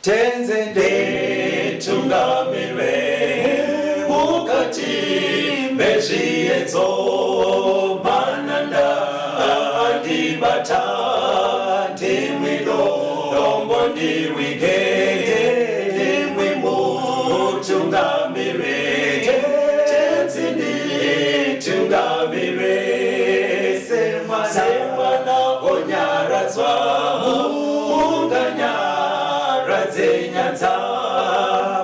Tenzi nditungamire mukati mezviedzo, mananda andibata, ndimwi dombo ndiwige, ndimwi mutungamire. Tenzi nditungamire, semwana onyaradzwa, munganyaradze nyanza,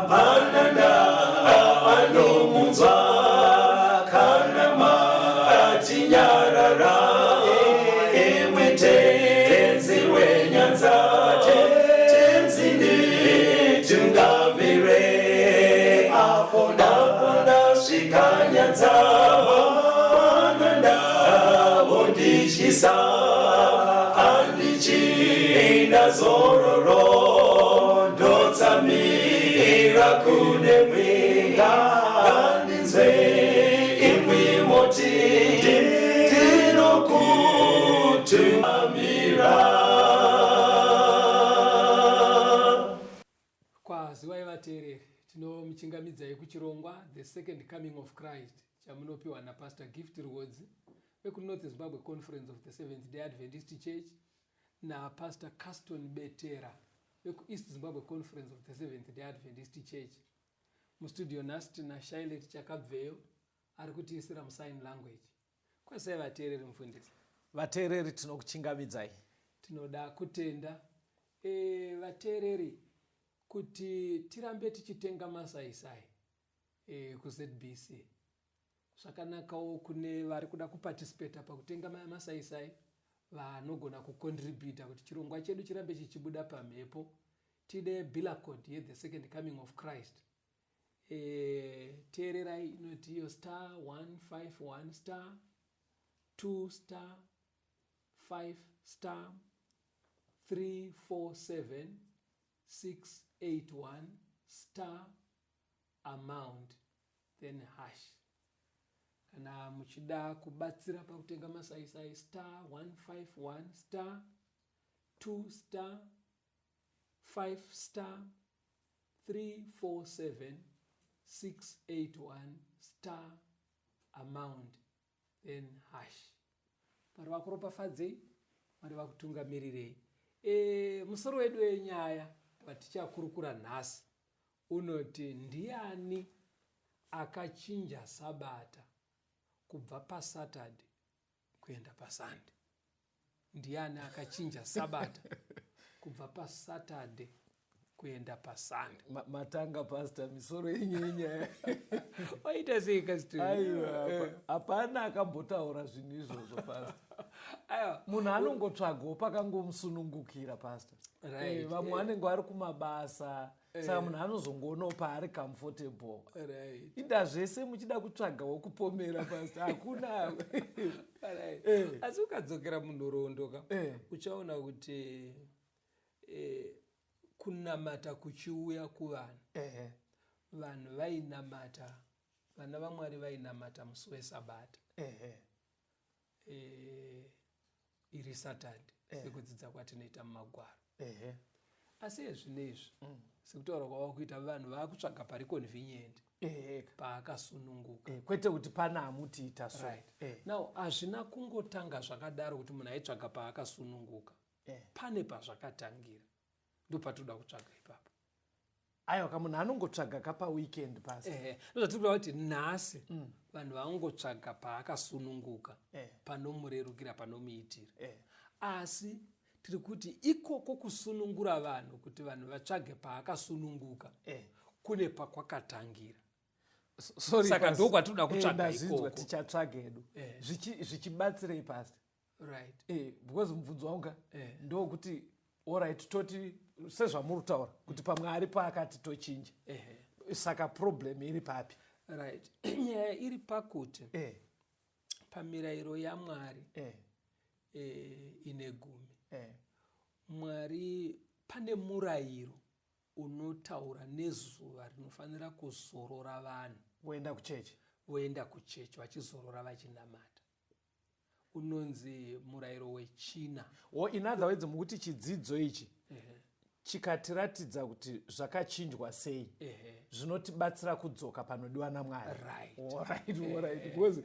mananda anomunzwa kana matinyarara. Imwe Tenzi wenyanza, Tenzi nditungamire, apo ndasvika nyanza, mananda vondityisa, handichina zororo, ndotsamira kune mwenga, ngandinzwe imwi moti ndinokutungamira. Kwaziwai vateereri, tinomuchingamidzai kuchirongwa The Second Coming of Christ chamunopiwa naPastor Gift Rwodzi vekuNorth Zimbabwe Conference of the Seventh Day Adventist Church naPastor Caston Betera vekuEast Zimbabwe Conference of the Seventh Day Adventist Church. Mustudio nhasi tina Shailet Chakabveyo ari kutiisira musign language. Kwazai vateereri, mufundisi. Vateereri, tinokuchingamidzai. Tinoda kutenda vateereri kuti tirambe tichitenga masaisai kuZBC. Zvakanakawo kune vari kuda kuparticipata pakutenga maya masaisai, vanogona kucontributa kuti chirongwa chedu chirambe chichibuda pamhepo. Tine biller code yeThe Second Coming of Christ. Teererai, inoti iyo star 151 star 2 star 5 star 347 681 star amount, then hash. Kana muchida kubatsira pakutenga masaisai, star 151 star 2 star 5 star 347 681 star amount, then hash. Mwari vakuropafadzei, Mwari vakutungamirirei. Musoro wedu wenyaya watichakurukura nhasi unoti, ndiani akachinja Sabata kubva paSaturday kuenda paSunday? Ndiani akachinja Sabata kubva paSaturday kuenda paSunday? Matanga pastor, misoro yenyu yenyaya. Waita sei, Caston? Aiwa, hapana akambotaura zvinhu izvozvo, pastor. Aiwa. Munhu anongotsvagawo pakangomusunungukira, pastor. Vamwe vanenge vari kumabasa, saka munhu anozongoonawo paari comfortable. Inda zvese muchida kutsvagawo kupomera, pastor, hakuna. Asi ukadzokera munhoroondo ka, uchaona kuti kunamata kuchiuya kuvanhu, vanhu vainamata, vana vaMwari vainamata musi weSabata, iri Saturday, sekudzidza kwatinoita mumagwaro. Asi ezvinezvi, sekutaura kwava kuita, vanhu vaakutsvaga pari convenient, paakasununguka. Kwete kuti pana amutiita so. Now hazvina kungotanga zvakadaro kuti munhu aitsvaga paakasununguka. Pane pazvakatangira, ndopatoda kutsvaga ipapo. Aiwa ka, munhu anongotsvaga ka paweekend, pastor. Ehe, ndozvatiri kuda kuti nhasi vanhu vangotsvaga paakasununguka, panomurerukira, panomuitira. Asi tiri kuti ikoko kusunungura vanhu kuti vanhu vatsvage paakasununguka kune pakwakatangira. Sorry, Saka Pastor. ndokwatinoda kutsvaga Ndazvinzwa, ikoko. tichatsvaga hedu. Zvichibatsirei, pastor? Because mubvunzo wangu ka ndokuti, alright, toti sezvamuri kutaura kuti pamwe ari paakati tochinja, saka problem iri papi? Right, nyaya iri pakuti pamirayiro yaMwari ine 10, Mwari pane murayiro unotaura nezuva rinofanira kuzorora vanhu. Voenda kuchechi. Voenda kuchechi, vachizorora, vachinamata. Unonzi murayiro wechina. O, in other words, mukuti chidzidzo ichi Chikatiratidza kuti zvakachinjwa sei, zvinotibatsira kudzoka panodiwa naMwari. Alright, because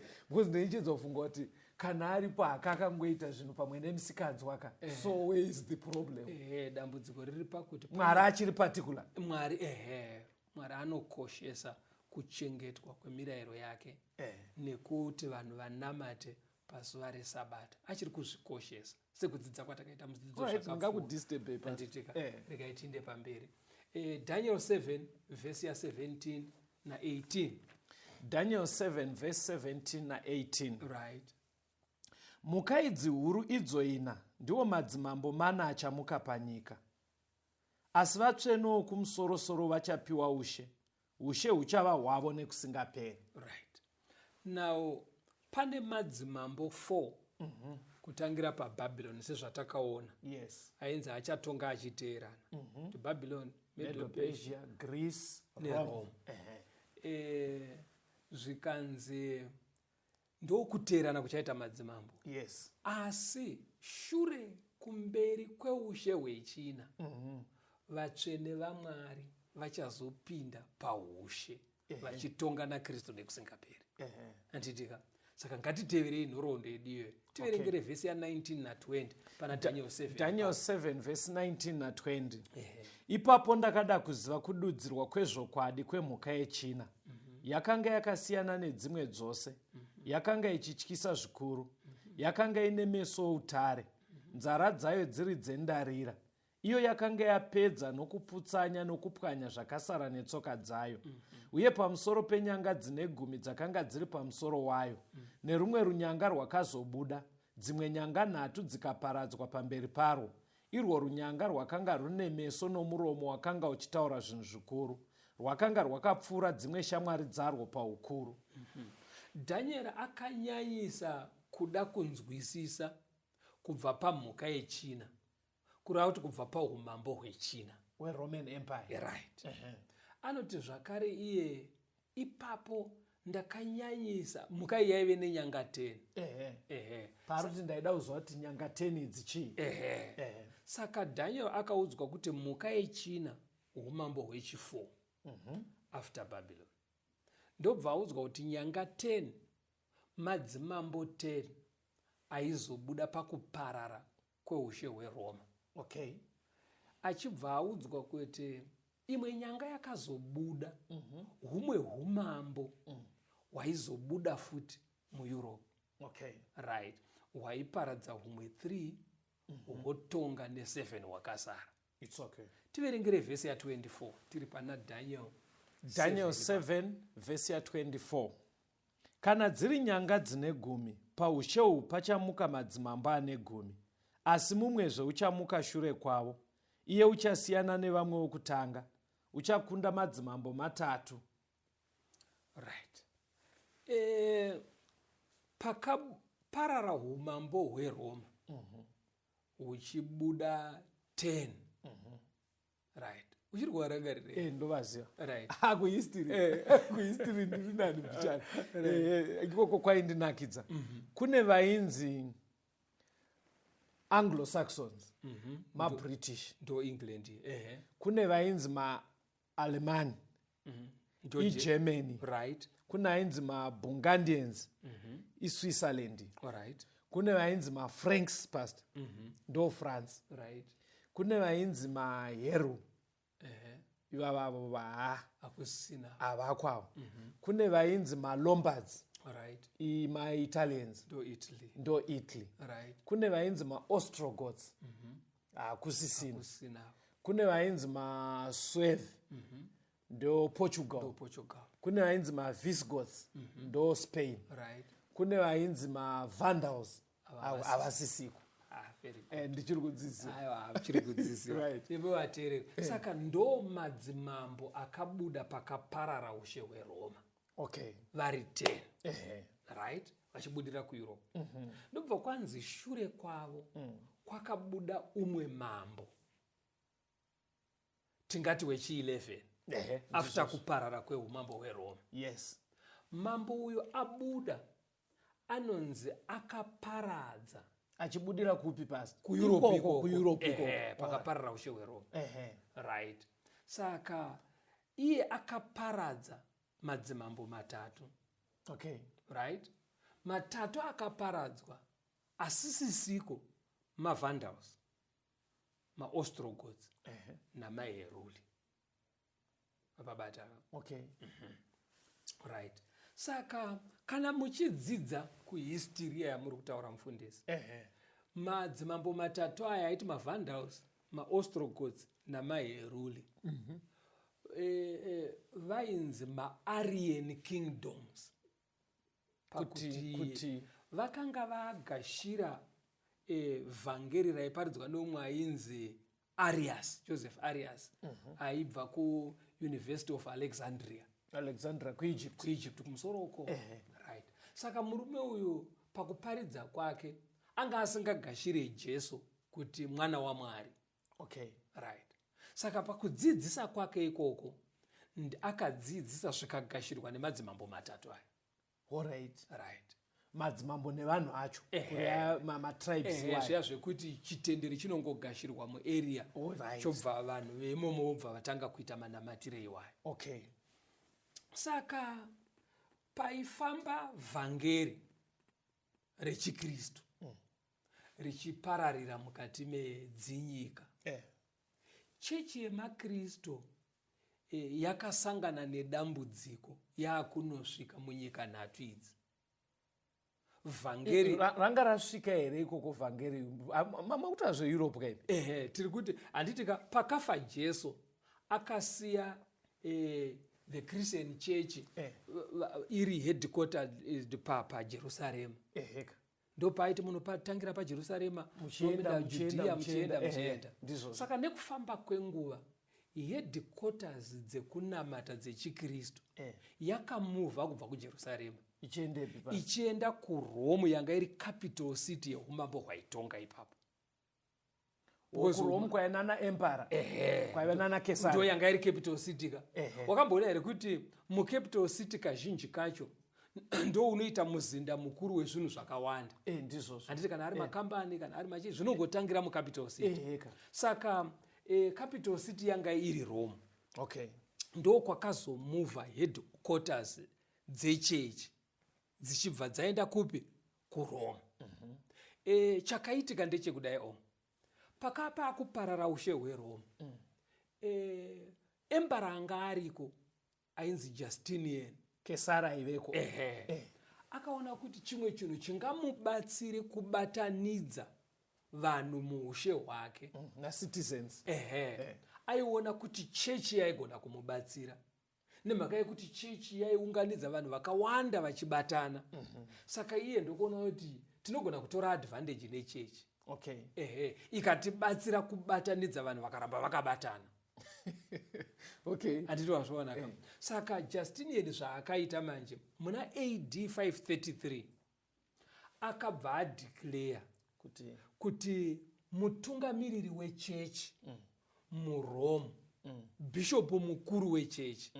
ndeichizofunga kuti kana aripo hakakangoita zvinhu pamwe nemusikanzwa ka, so where is the problem? Ehe, dambudziko riri pakuti Mwari achiri particular. Mwari, ehe, Mwari anokoshesa kuchengetwa kwemirayiro yake nekuti vanhu vanamate pazuva reSabata. Achiri kuzvikoshesa sekudzidza kwatakaita mudzidzo. Ndingakudisturbe. Handitika? Regai tiinde pamberi. Daniel 7 vhesi ya17 na18. Daniel 7 vhesi 17 na18. Right. Mhuka idzi huru idzo ina ndiwo madzimambo mana achamuka panyika, asi vatsvene wokumusorosoro vachapiwa ushe, ushe huchava hwavo nekusingaperi. Right, now pane madzimambo 4 kutangira paBhabhironi sezvatakaona, ainzi achatonga achiteerana, kuti Babylon, Medo-Persia, Greece, neRome. Zvikanzi ndokuteerana kuchaita madzimambo, asi shure kumberi kweushe hwechina, vatsvene vaMwari vachazopinda paushe vachitonga naKristu nekusingaperi. Handitika? Saka ngatiteverei nhoroondo yedu iyoyo. Tiverengere vhesi ya19 na20 pana Daniel 7. Daniel 7 vhesi 19 na20. Ipapo ndakada kuziva kududzirwa kwezvokwadi kwemhuka yechina, yakanga yakasiyana nedzimwe dzose, yakanga ichityisa zvikuru, yakanga ine meso outare, nzara dzayo dziri dzendarira, iyo yakanga yapedza nokuputsanya nokupwanya zvakasara netsoka dzayo, uye pamusoro penyanga dzine 10 dzakanga dziri pamusoro wayo, nerumwe runyanga rwakazobuda, dzimwe nyanga nhatu dzikaparadzwa pamberi parwo. Irwo runyanga rwakanga rune meso nomuromo wakanga uchitaura zvinhu zvikuru, rwakanga rwakapfuura dzimwe shamwari dzarwo paukuru. Dhanieri akanyanyisa kuda kunzwisisa kubva pamhuka yechina, kureva kuti kubva paumambo hwechina weRoman Empire. Right. Anoti zvakare iye, ipapo ndakanyanyisa, mhuka iyi yaive nenyanga 10. Paari kuti ndaida kuziva kuti nyanga 10 idzi chii. Saka Daniel akaudzwa kuti mhuka yechina umambo hwechi4 after Babylon. Ndobva audzwa kuti nyanga 10 madzimambo 10 aizobuda pakuparara kweushe hweRoma. Achibva audzwa kuti imwe nyanga yakazobuda, humwe humambo hwaizobuda futi muEurope, right, hwaiparadza humwe 3, hwotonga ne7 hwakasara. It's okay. Tiverengere vhesi ya24 tiri pana Daniel. Daniel 7 vhesi ya24. Kana dziri nyanga dzine 10, paushe uhu pachamuka madzimambo ane 10, asi mumwezve uchamuka shure kwavo. Iye uchasiyana nevamwe wokutanga, uchakunda madzimambo matatu. Right, pakaparara umambo hweRoma huchibuda 10, right? Uchiri kuvarangarirei? Ndovaziva. Right. Kuhistory, kuhistory ndiri nani mbichana. Ikoko kwaindinakidza. Kune vainzi Anglo-Saxons, maBritish. Ndo England, ehe. Kune vainzi maAlemani, Ndo iGermany. Kune vainzi maBurgundians, iSwitzerland. Kune vainzi maFranks, pastor, ndo France. Kune vainzi maHeru, ivavavo va Hakusisina. Havakwavo. Kune vainzi maLombards, maItalians. Ndo Italy. Ndo Italy. Kune vainzi maOstrogoths, hakusisina. Hakusisina. Kune vainzi maSuevi, ndo Portugal. Ndo Portugal. Kune vainzi maVisigoths, ndo Spain. Kune vainzi maVandals, havasisiko. Ah, very good. Ndichiri kudzidzira. Aiwa, uchiri kudzidzira. Ivo vateereri, saka ndo madzimambo akabuda pakaparara ushe hweRoma vari 10, right, vachibudira kuEurope. Ndobva kwanzi shure kwavo kwakabuda umwe mambo, tingati wechi11 after kuparara kweumambo hweroma. Mambo uyo abuda anonzi akaparadza Achibudira kupi, pastor? KuEurope. Ikoko, Ikoko. kuEurope ikoko. Ehe, pakaparara ushe hweRoma. Right, saka iye akaparadza madzimambo matatu. Right, matatu akaparadzwa asisisiko: maVandals, maOstrogoths namaHeruli. Apabata? Okay. Right, saka kana muchidzidza kuhistory yamuri kutaura, mufundisi, madzimambo matatu aya aiti maVandals, maOstrogoths namaHeruli, vainzi maArian kingdoms. Pakuti vakanga vagashira vhangeri raiparidzwa neumwe ainzi Arius, Joseph Arius, aibva kuUniversity of Alexandria. Alexandria, kuEgypt. KuEgypt kumusoro uko. Right, saka murume uyu pakuparidza kwake anga asingagashire Jesu kuti mwana waMwari. Right, saka pakudzidzisa kwake ikoko akadzidzisa zvikagashirwa nemadzimambo matatu aya. Right. Madzimambo nevanhu acho. Ehe. Matribes. Ehe, zviya zvekuti chitendero chinongogashirwa muarea, chobva vanhu veimomo vobva vatanga kuita manamatiro iwayo. Saka paifamba vhangeri rechiKristu richipararira mukati medzinyika, chechi yemaKristu yakasangana nedambudziko yaakunosvika munyika nhatu idzi. Vhangeri Ranga rasvika here ikoko vhangeri? Makuta zveEurope kaipi? Ehe, tiri kuti, handiti ka, pakafa Jesu akasiya the Christian church iri headquartered paJerusarema. Ndopaiti munopatangira paJerusarema, Muchienda, munoenda muchienda, Judhea, muchienda, muchienda, muchienda. Ndizvozvo. Saka nekufamba kwenguva headquarters dzekunamata dzechikristu yakamuvha kubva kuJerusarema. Ichiendepi pa? Ichienda kuRome, yanga iri capital city yeumambo hwaitonga ipapo. KuRome kwaiva nana emperor, kwaiva nana Ndo Kesari. yanga iri capital city ka. Wakamboona here kuti mucapital city kazhinji kacho ndo unoita muzinda mukuru wezvinhu zvakawanda? Ndizvozvo. Handiti kana ari makambani, kana ari machii, zvinongotangira mucapital city. Eheka. Saka capital city yanga iri Rome. Ndo kwakazomuvha headquarters dzechechi dzichibva dzaenda kupi? KuRome. Chakaitika ndechekudai o, pakapa akuparara ushe hweRome, emperor anga ariko ainzi Justinian. Kesara aiveko. Ehe. Akaona kuti chimwe chinhu chingamubatsire kubatanidza vanhu muushe hwake Nacitizens. Ehe, aiona kuti chechi yaigona kumubatsira nemhaka yekuti chechi yaiunganidza vanhu vakawanda vachibatana. Saka iye ndokuona kuti tinogona kutora advantage nechechi. Ehe, ikatibatsira kubatanidza vanhu, vakaramba vakabatana. Handiti wazvionaka? Saka Justinian zvaakaita manje, muna AD 533 akabva adeclare kuti kuti mutungamiriri wechechi muRome, bhishopu mukuru wechechi,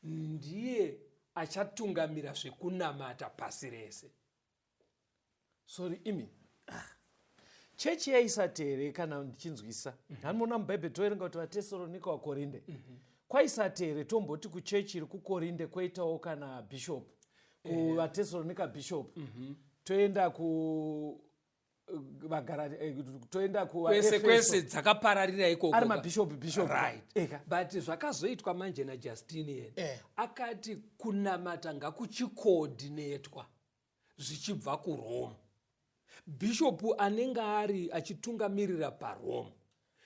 ndiye achatungamira zvekunamata pasi rese. Sorry imi. Ah. Chechi yaisati here, kana ndichinzwisa, hanimona mubhaibheri toverenga kuti vaTesalonika, waKorinde, kwaisati here tomboti kuchechi iri kuKorinde kwoitawo kana bishop, kuvaTesalonika bishop, toenda ku vagara, toenda Kwese kwese dzakapararira ikoko. Ari mabishop, bishop. Right. Eka. But zvakazoitwa manje naJustinian, akati kunamata ngakuchicoordinatwa zvichibva kuRome. Bhishopu anenge ari achitungamirira paRome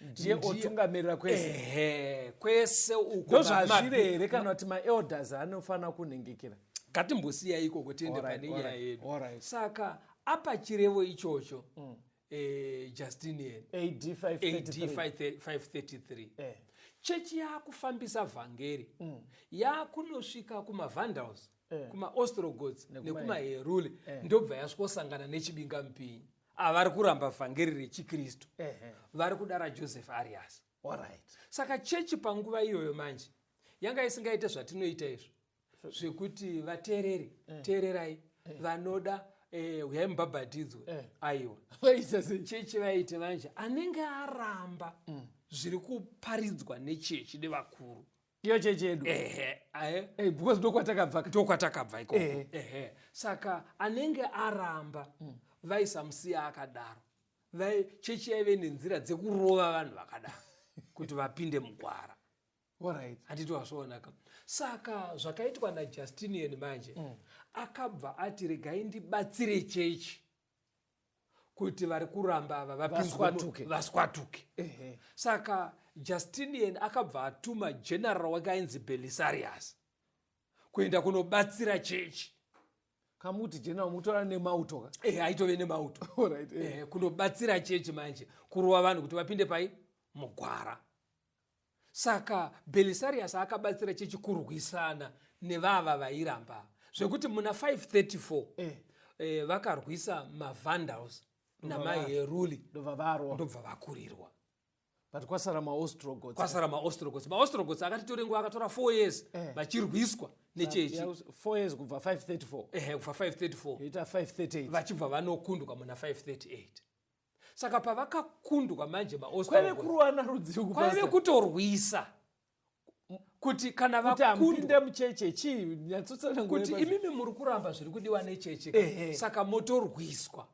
ndiye otungamirira kwese. Ehe, kwese uko. Ndozvazviri here, kana kuti maelders anofanira kunhengekera? Ngatimbosiya ikoko, tiende pane nyaya yedu. Saka apa chirevo ichocho, Justinian, AD AD 533. 533, chechi yaakufambisa vhangeri yaakunosvika kumaVandals, kumaOstrogoths nekumaHeruli, ndobva yasvikosangana nechibingamupinyi. Avari kuramba vhangeri rechikristu, vari kuda raJoseph Arias. Saka chechi panguva iyoyo manje yanga isingaite zvatinoita izvo zvekuti vateereri, teererai, vanoda Uyai mubhabhatidzwe. Aiwa. Vaita sei? Chechi vaiti manje anenge aramba zviri kuparidzwa nechechi nevakuru. Iyo chechi yedu. Ehe, ae. Because ndokwatakabva. Ndokwatakabva ikoko. Ehe, saka anenge aramba vaisamusiya akadaro. Chechi yaive nenzira dzekurova vanhu vakadaro kuti vapinde mugwara. Handiti wazvionaka? Saka zvakaitwa naJustinian manje, akabva ati regai ndibatsire chechi kuti vari kuramba ava vapinzwe Vaswatuke. Vaswatuke. Saka Justinian akabva atuma general wake ainzi Belisarius kuenda kunobatsira chechi. Kamuti general mutora nemauto ka? Aitove nemauto. Kunobatsira chechi manje kurova vanhu kuti vapinde pai mugwara. Saka Belisarius akabatsira chechi kurwisana nevava vairamba, zvekuti muna 534 vakarwisa maVandals namaHeruli. Ndobva varwa. Ndobva vakurirwa. But kwasara maOstrogoths. Kwasara maOstrogoths. MaOstrogoths akati tore nguva, akatora 4 years vachirwiswa nechechi. 4 years kubva 534. Ehe, kubva 534. Yoita 538. Vachibva vanokundwa muna 538. Saka pavakakundwa manje Kwaive maOstrogoths, kuruwana rudzivo? Kwaive kutorwisa kuti kana Kuti vakundwa hamupinde mucheche chii nyatsotsanangura. Kuti imimi muri kuramba zviri kudiwa nechechi, saka motorwiswa,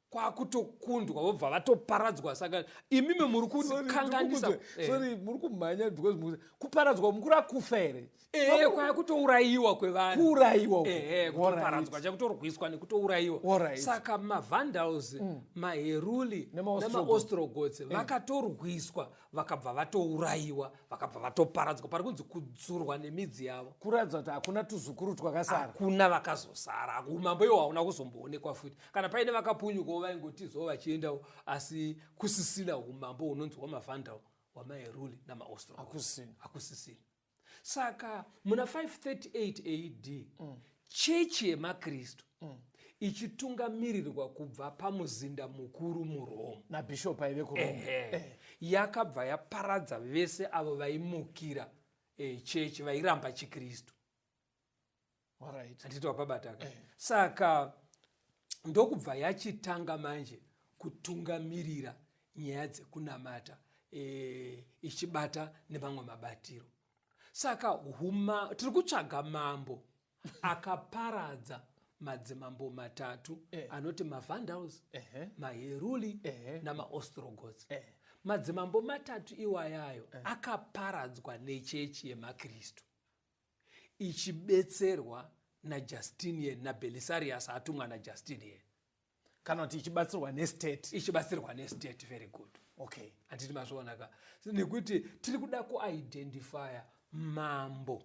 kwakutokundwa, vobva vatoparadzwa. Saka imimi muri kukanganisa. Sorry, muri kumhanya because kuparadzwa mukura kufa here? Ehe, kwakutourayiwa kwevanhu. Kuurayiwa uku. Ehe, kutoparadzwa, chakutorwiswa nekutourayiwa. Saka maVandals, maHeruli NemaOstrogoths. namaOstrogoths vakatorwiswa, vakabva vatourayiwa, vakabva vatoparadzwa, pari kunzi kudzurwa nemidzi yavo. Kuratidza kuti hakuna tuzukuru twakasara. Hakuna vakazosara. Umambo iwo hauna kuzomboonekwa futi. Kana paine vakapunyukawo, vaingotizawo vachiendawo, asi kusisina umambo hunonzi hwamaVandal, hwamaHeruli namaOstrogoths. Hakusisina. Hakusisina. Saka muna 538 AD, chechi yemaKristu ichitungamirirwa kubva pamuzinda mukuru muRome Nabhishop aive kuRome. Ehe, yakabva yaparadza vese avo vaimukira chechi, vairamba chiKristu. Handiti wapabataka? Saka ndokubva yachitanga manje kutungamirira nyaya dzekunamata, ichibata nemamwe mabatiro. Saka huma tiri kutsvaga mambo akaparadza madzimambo matatu anoti maVandals, maHeruli namaOstrogoths. Madzimambo matatu iwayayo akaparadzwa nechechi yemaKristu ichibetserwa naJustinian, naBelisarius atumwa naJustinian. Kana kuti ichibatsirwa nestate. Ichibatsirwa nestate, very good. Handiti mazvionaka? Nekuti tiri kuda kuidentifya mambo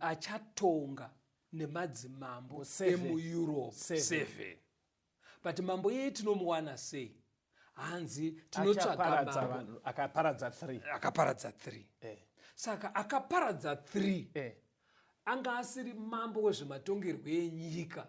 achatonga nemadzimambo Seven. emuEurope. Seven. Seven. But mambo iyeye tinomuwana sei? Hanzi tinotsvaga Achaparadza mambo vanhu akaparadza 3. Akaparadza 3. Saka akaparadza 3 anga asiri mambo wezvematongerwo enyika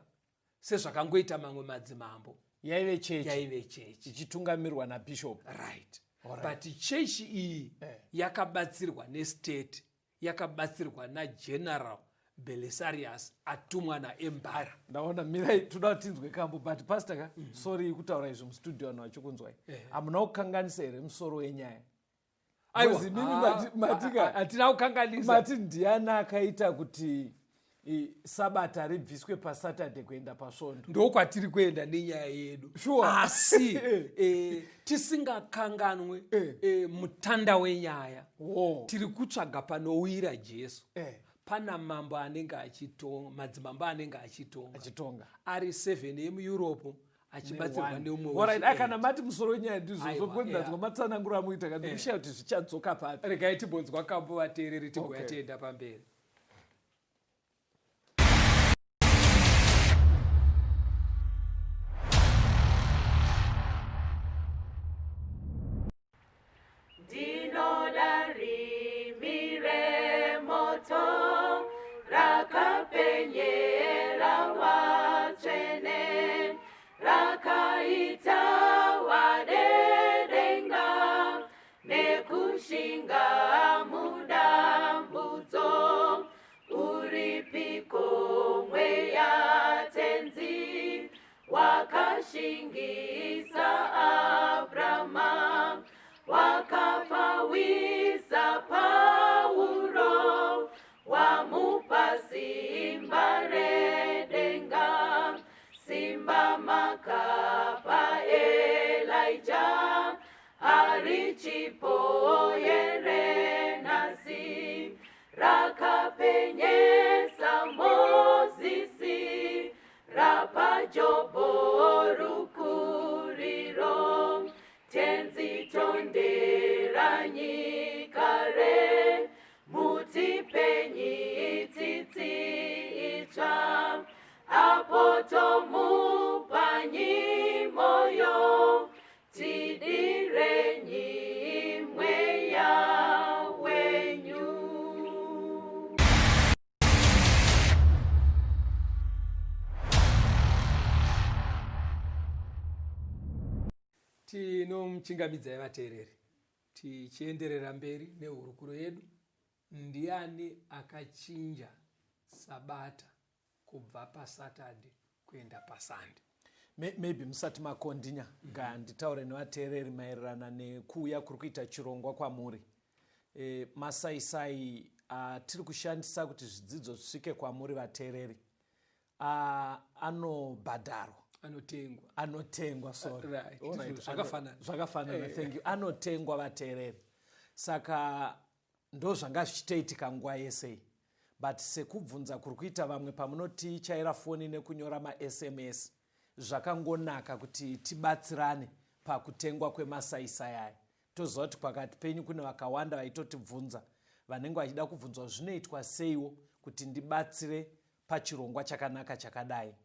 sezvakangoita mamwe madzimambo. Yaive chechi. Yaive chechi. Ichitungamirwa nabishop. Right, but chechi iyi yakabatsirwa nestate, yakabatsirwa naGeneral Belisarius atumwa naemperor. Ndaona, mirai, toda kuti tinzwe kambo. But pastor ka, sorry kutaura izvi mustudio vanhu vachikunzwai, hamuna kukanganisa here musoro wenyaya? Aiwa. Because imimi Ah, matika hatina kukanganisa. Mati ndiani akaita kuti sabata ribviswe paSaturday kuenda pasvondo? Ndokwatiri kuenda nenyaya yedu. Asi tisingakanganwe mutanda wenyaya. Tiri kutsvaga panowira Jesu. Pana mambo anenge achitonga, madzimambo anenge achitonga. Achitonga. Ari 7 emuEurope achibatsirwa neumwe Alright, wechi kana mati musoro wenyaya ndizvozvo, Aiwa, because ndanzwa matsananguro amuita kana ndikushaya kuti zvichadzoka papi. Regai timbonzwa kambo, vateereri, tigoya tienda pamberi. Ndinoda rimi remoto rakapenyera watsvene, rakaita wadedenga nekushinga mudambudzo. Uripiko mweya Tenzi? Wakashingisa Abrama, wakapfawisa Pauro, wamupa simba redenga, simba makapa Elijah, harichipo here nhasi, rakapenyesa Mozisi, rapa Jobho rukuriro, tenzi tonderanyi kare, mutipenyi tsitsi itsva, apo tomupanyi moyo, tidirenyi mweya wenyu. Tinomuchingamidzai vateereri tichienderera mberi nehurukuro yedu. Ndiani akachinja Sabata kubva paSaturday kuenda paSunday? Maybe musati makondinya, nganditaure nevateereri maererano nekuuya kuri kuita chirongwa kwamuri. Masaisai atiri kushandisa kuti zvidzidzo zvisvike kwamuri vateereri anobhadharwa. Anotengwa. Anotengwa, sorry. Right. All right. Zvakafanana. Zvakafanana, thank you. Anotengwa vateereri. Saka ndo zvanga zvichitoitika nguva yese, but sekubvunza kuri kuita vamwe pamunotichaira foni nekunyora maSMS, zvakangonaka kuti tibatsirane pakutengwa kwemasaisai aya. Toziva kuti pakati penyu kune vakawanda vaitotibvunza, vanenge vachida kubvunzwa zvinoitwa seiwo kuti ndibatsire pachirongwa chakanaka chakadai.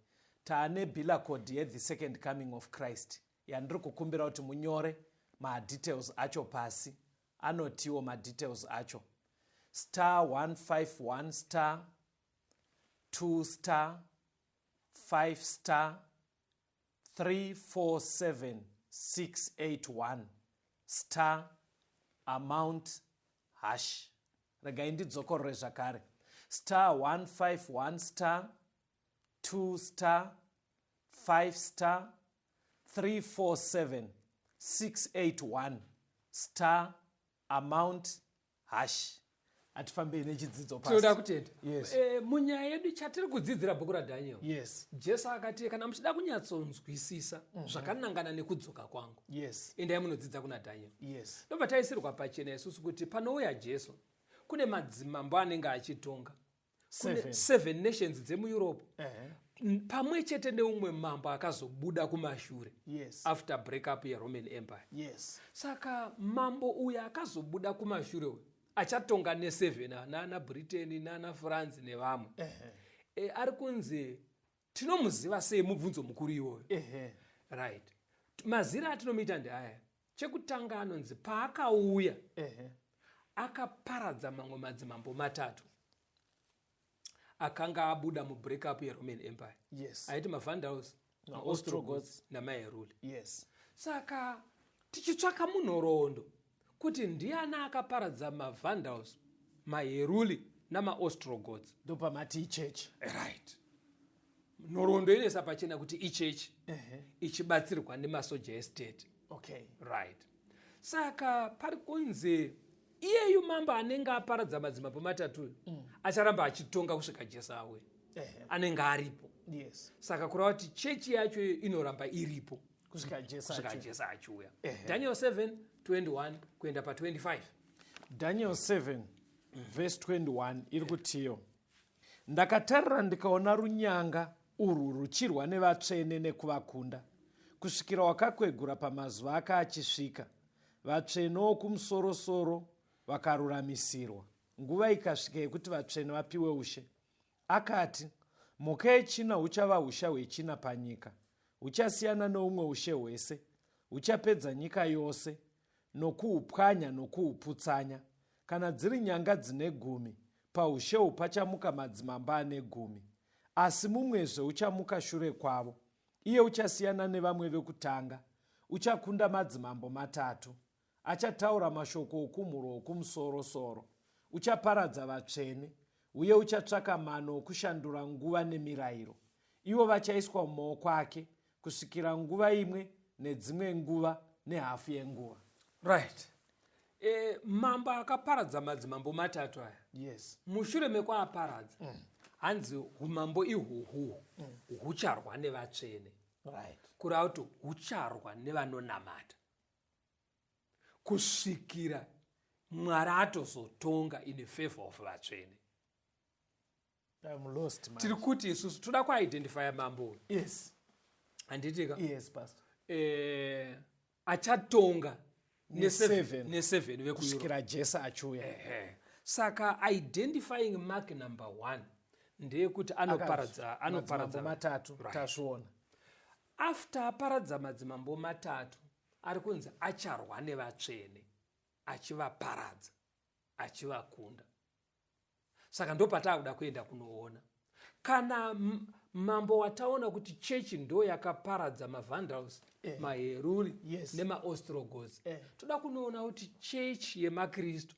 Taane biller code yeThe Second Coming of Christ yandiri kukumbira kuti munyore madetails acho pasi. Anotiwo madetails acho star 151 star 2 star 5 star 347681 star amount hash. Regai ndidzokorore zvakare: star 151 star 2 star 5 star 347681 star amount hash. Hatifambei nechidzidzo. Tinoda kutenda. Yes. Munyaya yedu chatiri kudzidzira bhuku raDhaniel, Jesu akati kana muchida kunyatsonzwisisa zvakanangana nekudzoka kwangu, endai munodzidza kuna Dhaniel. Ndobva taisirwa pachena isusu kuti panouya Jesu kune madzimambo anenge achitonga. Kune Seven. seven nations dzemuEurope, pamwe chete neumwe mambo akazobuda kumashure after break up yeRoman Empire. Saka mambo uyu akazobuda kumashure uyu achatonga ne7 nana Britain nana France nevamwe, ari kunzi tinomuziva sei? Mubvunzo mukuru iwoyo. Right, mazira atinomuita ndeaya. Chekutanga, anonzi paakauya akaparadza mamwe madzimambo matatu akanga abuda mubreakup yeRoman Empire, aiti maVandals, maOstrogoths, maOstrogoths namaHeruli. Saka tichitsvaka munhoroondo kuti ndiani akaparadza maVandals, maHeruli namaOstrogoths, Ndopamati ichechi. Right, nhoroondo inoisa pachena kuti ichechi ichibatsirwa nemasoja estate. Right, saka pari kunzi iyeyu mambo anenge aparadza madzimambo matatu uyu acharamba achitonga kusvika Jesu auya. Anenge aripo. Saka kureva kuti chechi yacho inoramba iripo kusvika Jesu kusvika achiuya. Jesu achiuya. Daniel 7 21 kuenda pa25. Daniel 7 verse 21 iri kutiyo, "Ndakatarira ndikaona runyanga urwu ruchirwa nevatsvene nekuvakunda, kusvikira wakakwegura pamazuva ake achisvika, vatsvene wokumusorosoro vakaruramisirwa. Nguva ikasvika yekuti vatsvene vapiwe ushe. Akati, mhuka yechina huchava usha hwechina panyika, huchasiyana neumwe ushe hwese, huchapedza nyika yose nokuupwanya nokuuputsanya. Kana dziri nyanga dzine 10, paushe uhu pachamuka madzimambo ane 10, asi mumwezve uchamuka shure kwavo. Iye uchasiyana nevamwe vekutanga, uchakunda madzimambo matatu. Achataura mashoko okumhuro okumusorosoro, uchaparadza vatsvene, uye uchatsvaka mano okushandura nguva nemirayiro. Ivo vachaiswa mumaoko ake. kusvikira nguva imwe nedzimwe nguva nehafu yenguva. Right. Mambo akaparadza madzimambo matatu aya. Mushure mekuaparadza, hanzi umambo ihwohwo hucharwa nevatsvene, kureva kuti hucharwa nevanonamata kusvikira Mwari atozotonga in favor of vatsvene. I'm lost, man. Tiri kuti isusu toda kuidentifya mambo uyu. Handitika? Yes, pastor. Achatonga Ne-seven. ne7 vekuEurope kusvikira Jesu achiuya. Ehe. Saka identifying mark number one ndeyekuti anoparadza anoparadza madzimambo matatu. Tazviona. After aparadza madzimambo matatu, ari kunzi acharwa nevatsvene achivaparadza, achivakunda. Saka ndopataakuda kuenda kunoona kana mambo wataona kuti chechi ndo yakaparadza maVandals, maHeruli nemaOstrogoths. Toda kunoona kuti chechi yemaKristu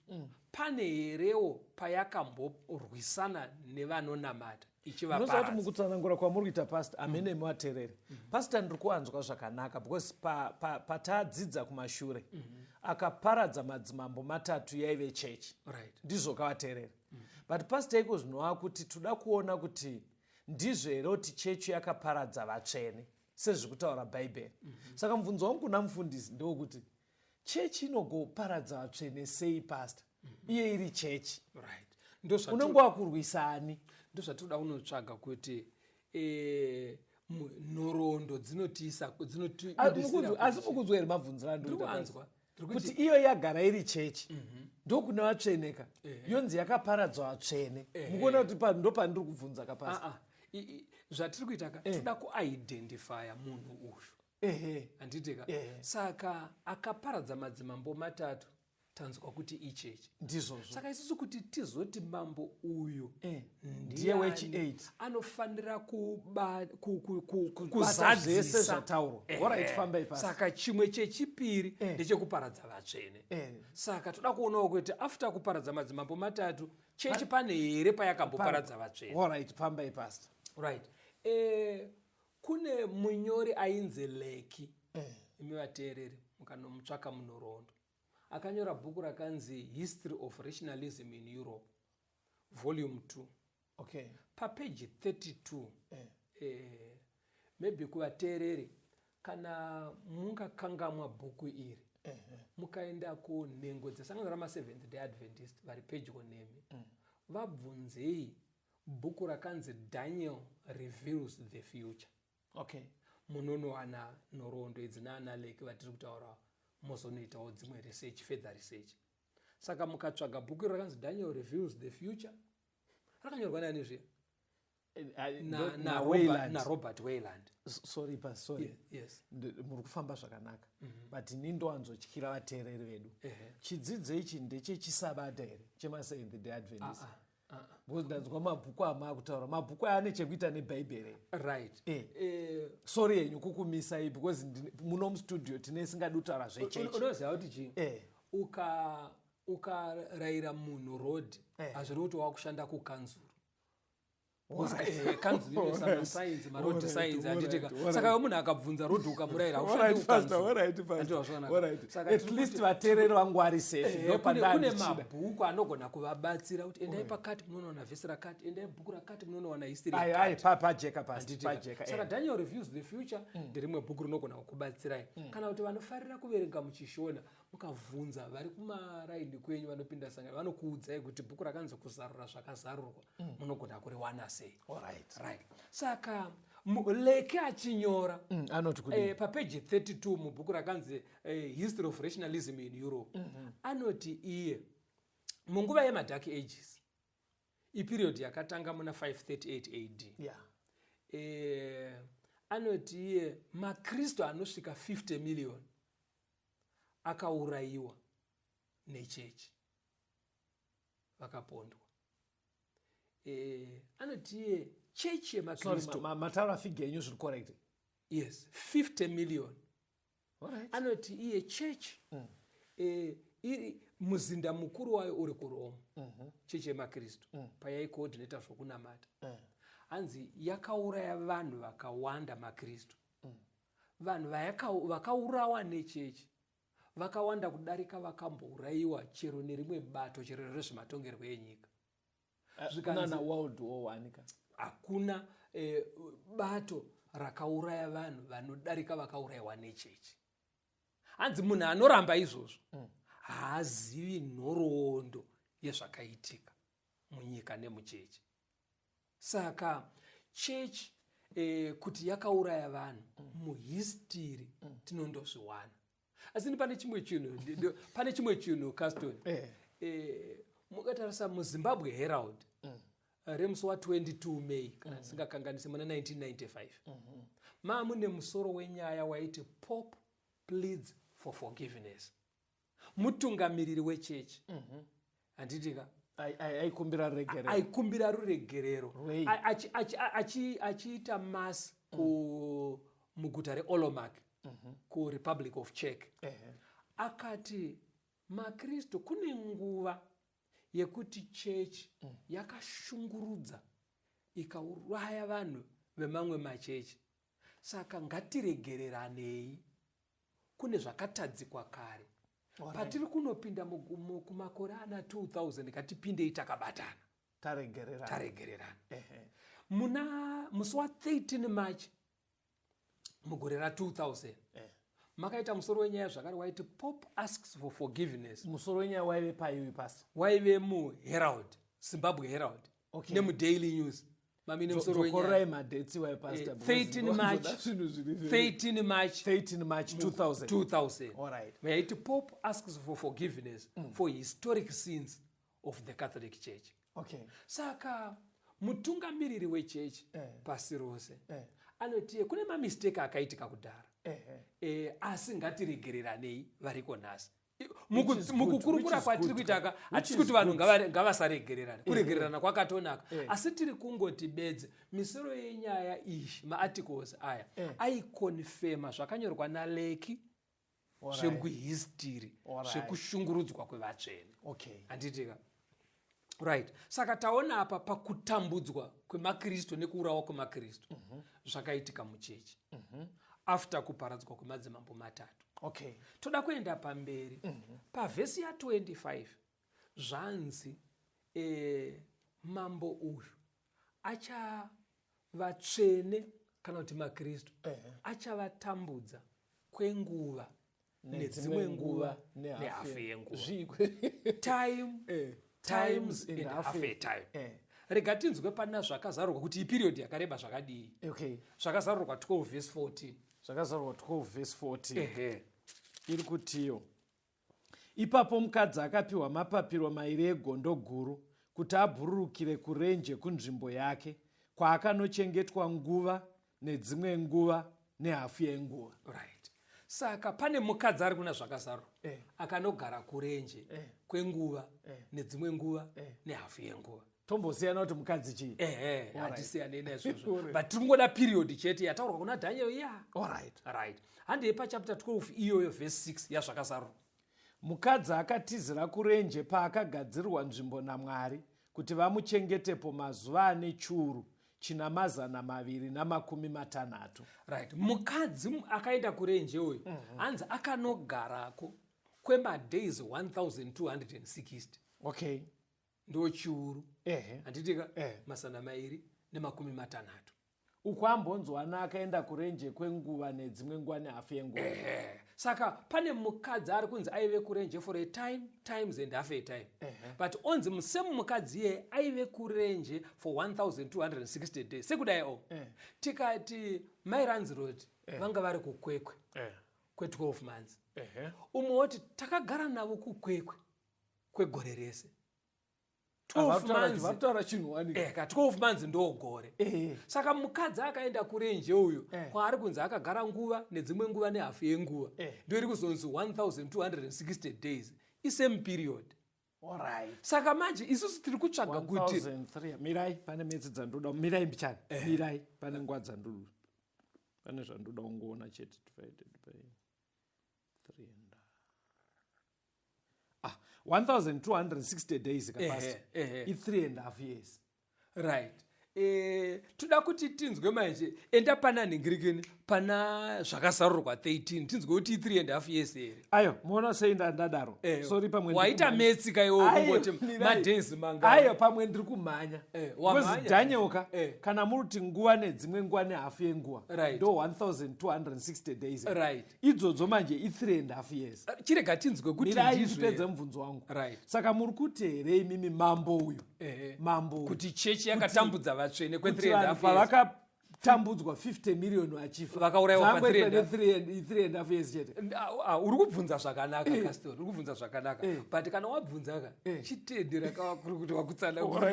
pane herewo payakamborwisana nevanonamata Unoziva kuti ichivaparadza. Mukutsanangura kwamuri kuita, pastor, hamene muvateereri, pastor, ndiri kuwanzwa zvakanaka because patadzidza kumashure, akaparadza madzimambo matatu yaive chechi. Ndizvo kavateereri? But pastor, iko zvinova kuti toda kuona kuti ndizvo here kuti chechi yakaparadza vatsvene sezviri kutaura Bhaibheri. Saka mubvunzo wangu kuna mufundisi ndewekuti chechi inogoparadza vatsvene sei, pastor, iye iri chechi? Right. Unenge wakurwisani. Ndozvatinoda kunotsvaga kuti nhoroondo dzinotiisa Asi mukunzwa here mabvunziro Ndiri andinoita? kuanzwa. Ndiri Kuti iyo yagara iri chechi, ndokune vatsveneka, yonzi yakaparadzwa vatsvene. Mukuona kuti ndo pandiri kubvunza kapasi. Ah, ah. Zvatiri kuita ka, toda kuidentifya munhu uyu. Handitika? Saka akaparadza madzimambo matatu, tanzwa kuti ichechi. Ndizvozvo. Saka isusu kuti tizoti mambo uyu Ndiye ndiani, wechi8. anofanira Kubata zvese kuzadzisa zvataurwa. Alright, fambai pasi. Saka chimwe chechipiri ndechekuparadza vatsvene. Saka toda kuonawo kuti after kuparadza madzimambo matatu, chechi pane here payakamboparadza vatsvene? Alright, fambai, pastor. Right. Kune munyori ainzi Lecky. Imi vateereri, mukanomutsvaka munhoroondo, akanyora bhuku rakanzi History of Rationalism in Europe, volume 2, papeji 32. Maybe kuvateereri, kana mungakangamwa bhuku iri, mukaenda kunhengo dzesangano ramaSeventh Day Adventist vari pedyo nemi, vabvunzei bhuku rakanzi Daniel Reveals the Future. Munonowana nhoroondo idzi naana Lecky vatiri kutaura, mozonoitawo dzimwe research, further research. Saka mukatsvaga bhuku iro rakanzi Daniel Reveals the Future, rakanyorwa nani zviya? NaWayland. NaRobert Wayland. Sorry pa, sorry. Yes. Muri kufamba zvakanaka, but ini ndowanzotyira vateereri vedu. Chidzidzo ichi ndechechisabata here, chemaSeventh Day Adventist? Ah, ah, ah. Because ndanzwa mabhuku amaakutaura, mabhuku aya ane chekuita nebhaibheri. Right. Sorry henyu kukumisai, because muno mustudio tine singadi kutaura zvechechi. Unoziva kuti chii? Ukarayira munhu road, hazviri kuti wakushanda kukanzuru. Kanzuru inoisa masigns, maroad signs, handitika? Saka munhu akabvunza road, ukamurayira, haushandi kukanzuru. Handiti wazviona? Saka At least vateereri vangu vari safe. Kune Ndopandanga mabhuku anogona kuvabatsira kuti endai pakati munonowana vhesi rakati, endai bhuku rakati munonowana history Ai, yakati. ai, pajeka pasi. Handitika? Pajeka. Saka Daniel Reveals the Future nderimwe bhuku rinogona kukubatsirai. Kana kuti vanofarira kuverenga muchiShona, mukabvunza vari kumaraini kwenyu vanopinda sangano, vanokuudzai kuti bhuku rakanzi Kuzarura Zvakazarurwa munogona kuriwana sei. Right. Saka Lecky achinyora, Anoti kudii? Papeji 32 mubhuku rakanzi History of Rationalism in Europe, anoti iye munguva yemaDark Ages, iperiod yakatanga muna 538 AD, anoti iye maKristu anosvika 50 million akaurayiwa nechechi, vakapondwa. Anoti iye chechi Sorry, yemaKristu mataura figure yenyu zviri correct? Yes, 50 million. Anoti iye chechi iri muzinda mukuru wayo uri kuRoma, chechi yemaKristu payaikoordinata zvokunamata, hanzi yakauraya vanhu vakawanda, maKristu. Vanhu vakaurawa nechechi vakawanda kudarika vakambourayiwa chero nerimwe bato, chero rezvematongerwo enyika. Zvikanzi World War One ka? Hakuna bato rakauraya vanhu vanodarika vakaurayiwa nechechi. Hanzi munhu anoramba izvozvo haazivi nhoroondo yezvakaitika munyika nemuchechi. Saka chechi kuti yakauraya vanhu muhistory tinondozviwana. Asi pane chimwe chinhu, pane chimwe chinhu, Caston. Mukatarisa muZimbabwe Herald remusi wa22 May, kana ndisingakanganisi, muna 1995, maamune musoro wenyaya waiti "Pope pleads for forgiveness". Mutungamiriri wechechi, handitika? Aikumbira ruregerero. Aikumbira ruregerero. Rwei? Achiita mass muguta reOlomouc kuRepublic of Czech. Akati makristu, kune nguva yekuti chechi yakashungurudza, ikauraya vanhu vemamwe machechi, saka ngatiregereranei kune zvakatadzikwa kare. Patiri kunopinda kumakore ana 2000, ngatipindei takabatana. Taregererana. Taregererana. Muna musi wa13 March mugore ra2000 makaita musoro wenyaya zvakare waiti "Pope asks for forgiveness". Musoro wenyaya waive paiwi pasi? Waive muHerald, Zimbabwe Herald nemuDaily News mamine musoro wenyaya. Dzokorerai madates iwayo, Pastor. 13 March. Zvinhu zviri 13 March. 13 March 2000. 2000. Yaiti "Pope asks for forgiveness for historic sins of the Catholic Church". Saka mutungamiriri wechechi pasi rose anoti kune mamistake akaitika kudhara, asi ngatiregereranei variko nhasi. Mukukurukura kwatiri kuita ka, hatisi kuti vanhu ngavasaregererana. Kuregererana kwakatonaka, asi tiri kungoti bedzi misoro yenyaya iyi, maarticles aya aiconfirma zvakanyorwa naLecky zvekuhistory zvekushungurudzwa kwevatsvene. Handitika? Right, saka taona apa pakutambudzwa kwemakristu nekuurawa kwemakristu zvakaitika muchechi after kuparadzwa kwemadzimambo matatu. Toda kuenda pamberi pavhesi ya25. Zvanzi mambo uyu achavatsvene, kana kuti makristu, achavatambudza kwenguva nedzimwe nguva nehafu yenguva. Time, times and half a time. Rega tinzwe pana Zvakazarurwa kuti iperiod yakareba zvakadii. Zvakazarurwa 12 verse 14. Zvakazarurwa 12 verse 14. Ehe. Iri kutiyo, ipapo mukadzi akapiwa mapapiro mairi egondo guru kuti abhururukire kurenje kunzvimbo yake, kwaakanochengetwa nguva nedzimwe nguva nehafu yenguva. Right, saka pane mukadzi ari kuna Zvakazarurwa akanogara kurenje kwenguva nedzimwe nguva nehafu yenguva. Tombosiyana kuti mukadzi chii. Ehe, hatisiyanei naizvozvo, but tiri kungoda period chete yataurwa kuna Daniel iya. Right, handei pachapter 12 iyoyo, verse 6 yaZvakazarurwa. Mukadzi akatizira kurenje paakagadzirirwa nzvimbo naMwari kuti vamuchengetepo mazuva ane chiuru china 260. Right, mukadzi akaenda kurenje uyu, hanzi akanogarako kwemadays 1260. Ndo chiuru, handitika? 260. Uku ambonzwana akaenda kurenje kwenguva nedzimwe nguva nehafu yenguva. Ehe. Saka pane mukadzi ari kunzi aive kurenje for a time, times and half a time, but onzi musemu mukadzi iyeye aive kurenje for 1260 days. Sekudai o tikati Mai Lanziroti vanga vari kuKwekwe kwe12 months, umwe woti takagara navo kuKwekwe kwegore rese. 12 months. Varitaura chinhu wani. Ka 12 months ndo gore. Saka mukadzi akaenda kurenje uyu, kwaari kunzi akagara nguva nedzimwe nguva nehafu yenguva, ndo iri kuzonzi 1260 days, isame period. Saka manje isusu tiri kutsvaga kuti 1003, mirai, pane metsi dzandoda, mirai mbichana, mirai, pane nguva dzandoda, pane zvandoda kungoona chete. Divided by 3 and 1260 days kapasi Ehe, ehe. i3 and half years. Right, toda kuti tinzwe manje. Enda pana nhingirikini. Pana Zvakazarurwa 13, tinzwe kuti i3 and half years here. Ayo, muona sei ndadaro? Eh, Sorry, pamwe waita ndiri kumhanya. metsi kaiwo Ayo, kungoti mirai. madays mangani. Ayo, pamwe ndiri kumhanya. Eh, Because wamhanya. Daniel ka, Eh. kana muri kuti nguva nedzimwe nguva nehafu yenguva, Right. ndo 1260 days. Right. Idzodzo manje i3 and half years. Chirega tinzwe kuti Mirai ndizvo ndipedze here. mubvunzo wangu. Right. Saka muri kuti here imimi mambo uyu, Ehe. mambo uyu, Kuti chechi yakatambudza vatsvene kuti kwe3 and vanhu half years. pavakatambudzwa 50 million vachifa, Vakaurayiwa pa Zvangoitwa 3 and ne 3 and half years chete? Ah, ah, uri kubvunza zvakanaka, Castor, uri kubvunza zvakanaka, Eh. but kana wabvunza ka, Eh. chitendera kavakuri kuti wakutsanangurira.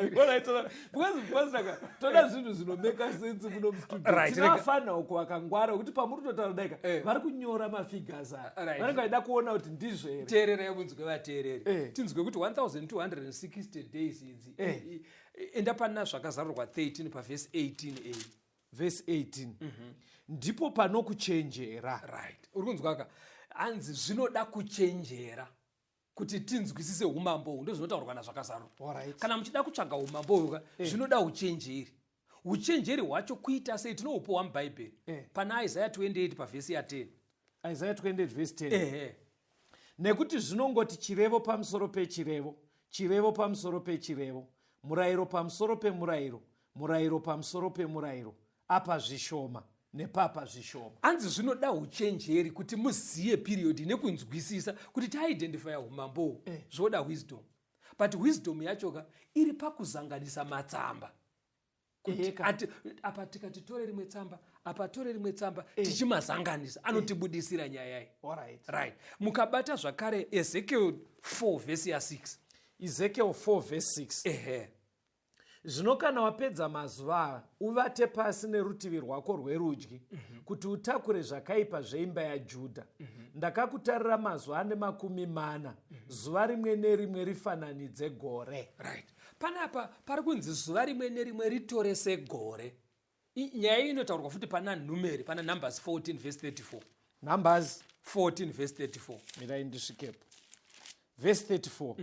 Because saka toda zvinhu zvinomeka sense muno mustudio. Right, Tinovafanira uko vakangwara kuti pamuri kutotaura daika, Eh. vari kunyora mafigures aya, Right. vanenge vachida kuona kuti ndizvo here. Teererai munzwe, vateereri. Eh. Tinzwe kuti 1260 days idzi, Eh. enda pana Zvakazarurwa 13 pavhesi 18a. Vhesi 18, ndipo panokuchenjera. Right, uri kunzwaka, hanzi zvinoda kuchenjera kuti tinzwisise umambo uhu, ndozvinotaurwa naZvakazarurwa. Alright. Kana muchida kutsvaga umambo uhu ka, zvinoda uchenjeri. Uchenjeri hwacho kuita sei? Tinoupuwa mubhaibheri pana Isaya 28 pavhesi ya10. Isaiah 28 vhesi 10. Ehe. Nekuti zvinongoti chirevo pamusoro pechirevo, chirevo pamusoro pechirevo, murayiro pamusoro pemurayiro, murayiro pamusoro pemurayiro, apa zvishoma nepapa zvishoma. Hanzi zvinoda uchenjeri kuti muziye period nekunzwisisa kuti taidentifya umambo uhu. Zvoda wisdom, but wisdom yachoka iri pakuzanganisa matsamba. Kuti Eka. apa tikati tore rimwe tsamba, apa tore rimwe tsamba, tichimazanganisa anotibudisira nyaya iyi. Alright. Right, mukabata zvakare Ezekiel 4 vhesi ya6. Ezekiel 4 vhesi 6. Ehe. Zvino kana wapedza mazuva aya, uvate pasi nerutivi rwako rwerudyi, kuti utakure zvakaipa zveimba yaJudha. Ndakakutarira mazuva ane 40, zuva rimwe nerimwe rifananidze gore. Right, panapa pari kunzi zuva rimwe nerimwe ritore segore. Nyaya iyi inotaurwa futi pana Numeri, pana Numbers 14 vhesi 34. Numbers 14 vhesi 34. Mirai ndisvikepo. Vhesi 34.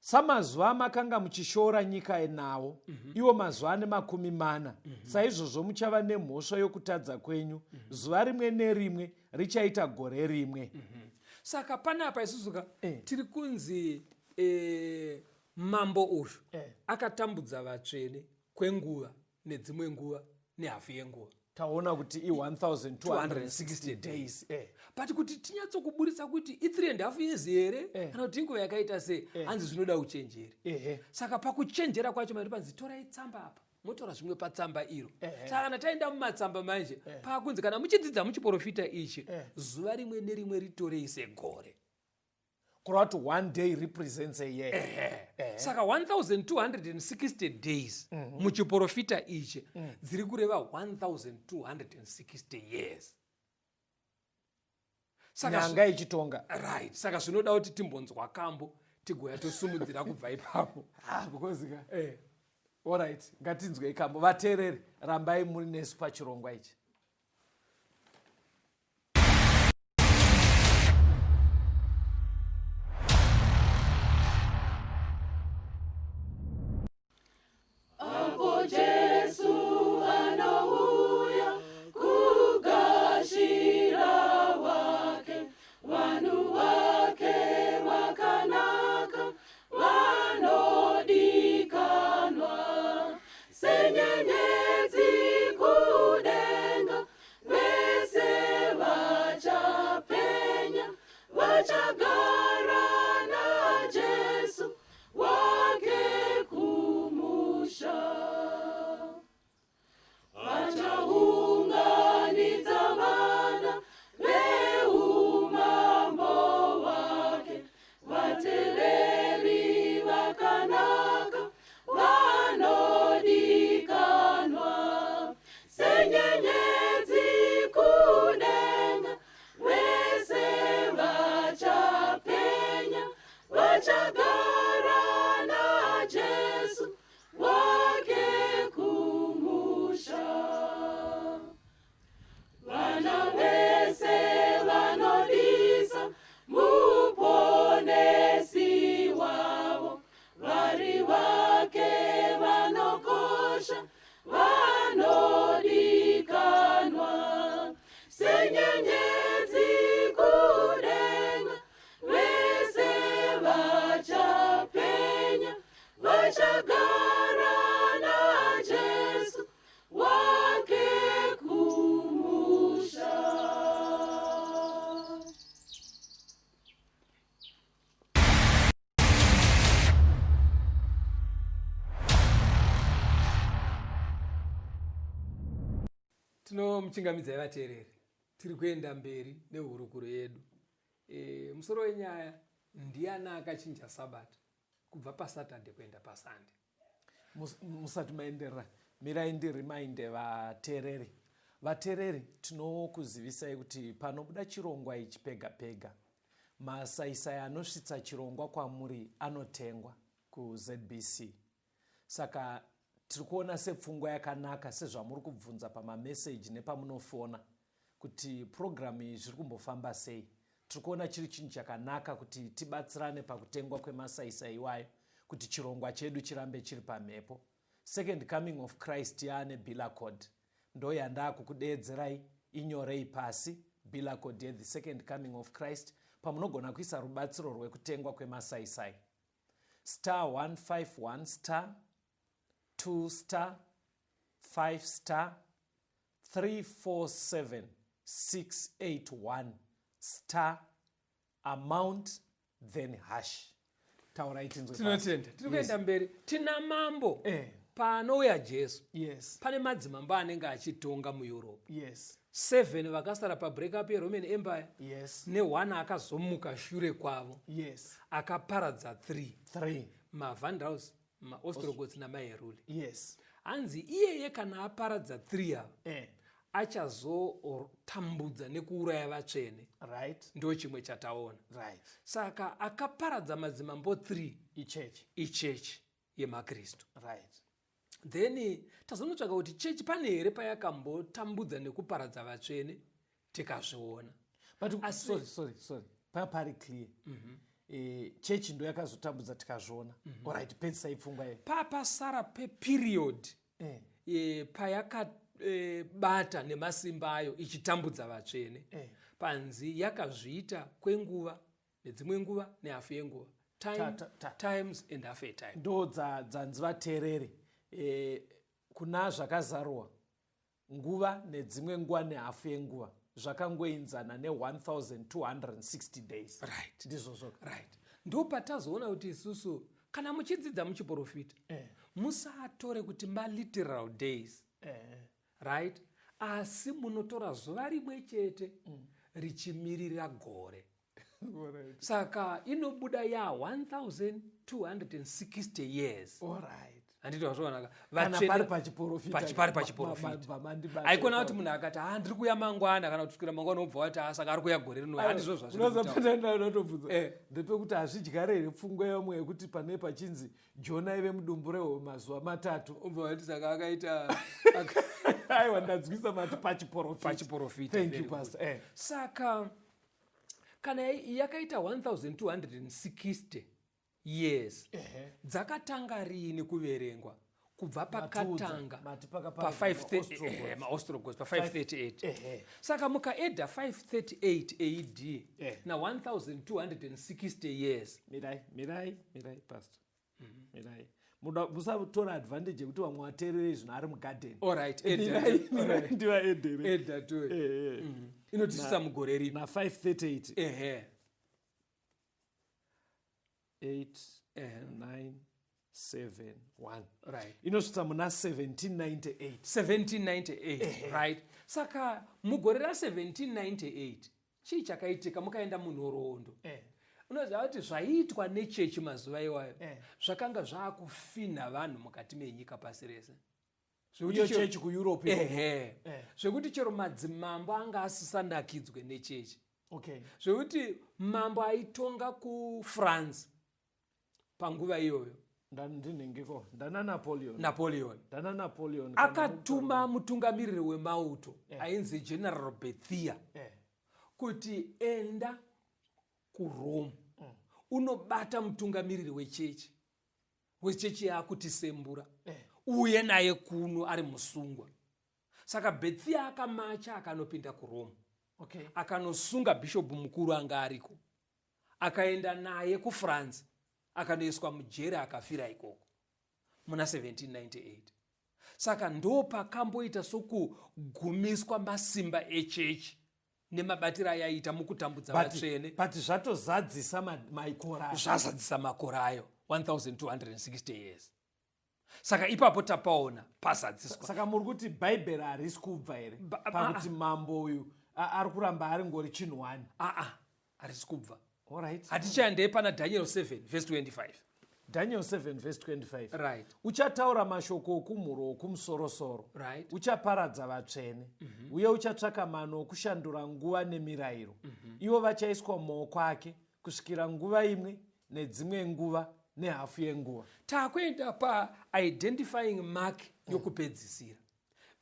Samazuva amakanga muchishora nyika nawo, iwo mazuva ane 40, saizvozvo muchava nemhosva yokutadza kwenyu. Zuva rimwe nerimwe richaita gore rimwe. Saka panapa isusu ka, tiri kunzi mambo uyu akatambudza vatsvene kwenguva nedzimwe nguva nehafu yenguva. Taona kuti i1260 260 days. But kuti tinyatsokuburitsa kuti i3 and half years here kana kuti inguva yakaita sei, hanzi zvinoda uchenjeri. Saka pakuchenjera kwacho mari panzi torai tsamba apa, motora zvimwe patsamba iro. Saka kana taenda mumatsamba manje, paakunzi kana muchidzidza muchiprofita ichi, zuva rimwe nerimwe ritorei segore. Kureva kuti one day represents a year. Saka 1260 days muchiprofita ichi dziri kureva 1260 years. Saka Nyanga ichitonga. Right, saka zvinoda kuti timbonzwa kambo, tigoya tosumudzira kubva ipapo. Ah, because ka, alright, ngatinzwei kambo. Vateereri, rambai muri nesu pachirongwa ichi. Apo Jesu anouya kugashira wake, vanhu vake vakanaka vanodikanwa, senyenyedzi kudenga, vese vachapenya, vachagara naJesu wake kumusha. Vachaunganidza vana veumambo hwake, vateveri vakanaka vanodikanwa, senyenyedzi kudenga, vese vachapenya, vachagara naJesu wake kumusha. Vana vese vanodisa muponesi wavo, vari vake vanokosha vanodikanwa. Vachagara naJesu wake kumusha. Tinomuchingamidzai vateereri, tiri kuenda mberi nehurukuro yedu. E, musoro wenyaya ndiani akachinja Sabata kubva paSaturday kuenda paSunday? Musati maenderera, mirai ndirimainde vateereri. Vateereri, tinokuzivisai kuti panobuda chirongwa ichi pega pega, masaisai anosvitsa chirongwa kwamuri anotengwa kuZBC. Saka tiri kuona sepfungwa yakanaka sezvamuri kubvunza pamameseji nepamunofona kuti purogiramu iyi zviri kumbofamba sei. Tiri kuona chiri chinhu chakanaka kuti tibatsirane pakutengwa kwemasaisai iwayo kuti chirongwa chedu chirambe chiri pamhepo. Second Coming of Christ yaane Bila Code ndo yandakukudeedzerai, inyorei pasi Bila Code yeThe Second Coming of Christ pamunogona kuisa rubatsiro rwekutengwa kwemasaisai. Star 151 star 2 star 5 star 347 681 star amount then hash. Taurai tinzwe. Tinotenda. Tiri kuenda mberi. Tina mambo. Eh. Panouya Jesu. Yes. Pane madzimambo anenge achitonga muEurope. Yes. 7 vakasara pabreak up yeRoman Empire. Yes. Ne1 akazomuka shure kwavo. Yes. Akaparadza 3. 3. MaVandals, maOstrogoths namaHeruli. Yes. Hanzi iyeye kana aparadza 3 ava. Eh. Achazotambudza nekuuraya vatsvene. Right. Ndo chimwe chataona. Right. Saka akaparadza madzimambo 3 ichechi. Ichechi yemaKristu. Right. Then tazonotsvaka kuti chechi pane here payakambotambudza nekuparadza vatsvene, tikazviona. But Asi sorry, sorry, sorry. Pari clear. Chechi ndo yakazotambudza tikazviona. All right, pedzisai pfungwa iyi. Papasara peperiod Eh. Payakabata nemasimba ayo ichitambudza vatsvene. Panzi yakazviita kwenguva nedzimwe nguva nehafu yenguva. Time, Ta, ta, ta. Times and half a time. Ndo dzanzi vateereri. Kuna zvakazarwa nguva nedzimwe nguva nehafu yenguva zvakangoinzana ne 1260 days. Right. Ndizvo zvoka. Right. Ndo patazoona kuti isusu kana muchidzidza muchiprofita, musatore kuti ma literal days. Right? Asi munotora zuva rimwe chete richimirira gore. Alright. Saka inobuda ya 1260 years. Alright. Handiti wazviona ka? Kana Vatsvene pari pachiprofita. Pari pachiprofita. Haikona kuti munhu akati, ndiri kuuya mangwana, kana kusvikira mangwana wobva wati, saka ari kuuya gore rino. Handizvo zvazviri Unoza kutaura. pata ndinotobvunza. Ndepekuti hazvidyare here pfungwa yamwe yekuti pane pachinzi Jona aive mudumbu rehove mazuva matatu. Obva wati saka akaita Aiwa, ndanzwisa mati pachiprofita. Pachiprofita, Thank you, very good. Pastor. Saka kana yakaita 1260 years, dzakatanga riini kuverengwa? Kubva pakatanga Mati paka pa pa five ma-Ostrogoths. ma-Ostrogoths, pa 538. Saka mukaedha 538 AD na 1260 years. Mirai, mirai, mirai, Pastor. Mirai. Musatora advantage yekuti vamwe vateerere zvino ari mugarden. All right, Mirai, Eda. mirai, ndivaedhere. Eda to. Inotisisa mugore ripi? Na 538. 8, 9, 7, 1. Right. Inosvitsa muna 1798. 1798, right. Saka mugore ra 1798 chii chakaitika? Mukaenda munhoroondo. Unoziva kuti zvaiitwa nechechi mazuva iwayo zvakanga zvaakufinha vanhu mukati menyika pasi rese. Iyo chechi kuEurope ikoko. Zvekuti chero madzimambo anga asisanakidzwe nechechi. Zvekuti mambo aitonga kuFrance panguva iyoyo. Ndinengeko, ndana Napoleon. Napoleon. Ndana Napoleon. Akatuma mutungamiriri wemauto ainzi General Berthier kuti enda kuRome unobata mutungamiriri wechechi. Wechechi yakutisembura. Uye naye kuno ari musungwa. Saka Berthier akamacha akanopinda kuRome. Akanosunga bishop mukuru anga ariko. Akaenda naye kuFrance. Akanoiswa mujeri akafira ikoko. Muna 1798. Saka ndopakamboita sokugumiswa masimba echechi nemabatiro ayaiita mukutambudza vatsvene. But zvatozadzisa makore ayo. Zvazadzisa makore ayo 1260 years. Saka ipapo tapaona pazadziswa. Saka muri kuti Bhaibheri harisi kubva here pakuti mambo uyu ari kuramba ari ngori chinhu wani? Aa, harisi kubva. Alright. Hatichaendei pana Daniel 7 verse 25. Daniel 7 verse 25. Right. Uchataura mashoko okumhuro okumusorosoro. Right. Uchaparadza vatsvene. Uye uchatsvaka mano okushandura nguva nemirayiro. Ivo vachaiswa mumaoko ake kusvikira nguva imwe nedzimwe nguva nehafu yenguva. Takuenda paidentifying mark yokupedzisira,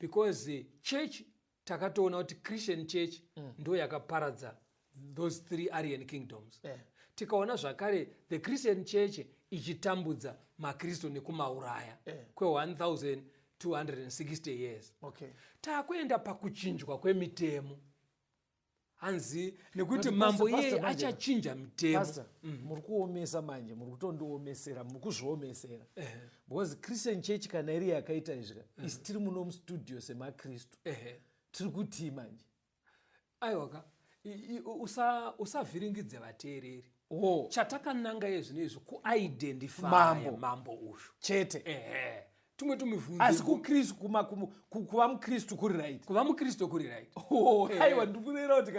because church, takatoona kuti Christian church ndo yakaparadza those three Arian kingdoms. Tikaona zvakare the Christian church ichitambudza makristu nekumauraya kwe1260 years. Takuenda pakuchinjwa kwemitemo, hanzi nekuti But mambo Pastor, iyeye Pastor, manje. achachinja mitemo. Pastor, muri kuomesa manje, muri kutondiomesera, muri kuzviomesera, because Christian church kana iri yakaita izvi, isi tiri muno mustudio semakristu, tiri kutii manje? Aiwaka, usavhiringidze vateereri. Chatakananga yezvino izvi kuidentify Mambo. Mambo uyu. Chete. Ehe, tumwe tumibvunzo. Asi kukristu, kuva mukristu kuri right? Kuva mukristu kuri right. Oh, aiwa, ndikureva kuti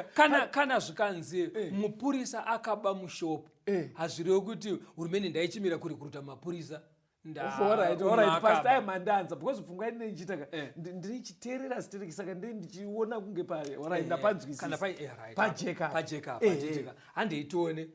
Kana zvikanzi mupurisa akaba mushopu, hazvirevi kuti hurumende ndaichimira kurecruita mapurisa. Alright, Pastor, Akaba. ai mandanza, because pfungwa ine ndichiita ka ndirichiteerera stereki, saka ndiri ndichiona kunge pa, alright, ndapanzwisisa. Kana right. Pajeka. Pajeka. Pajeka. Handei tione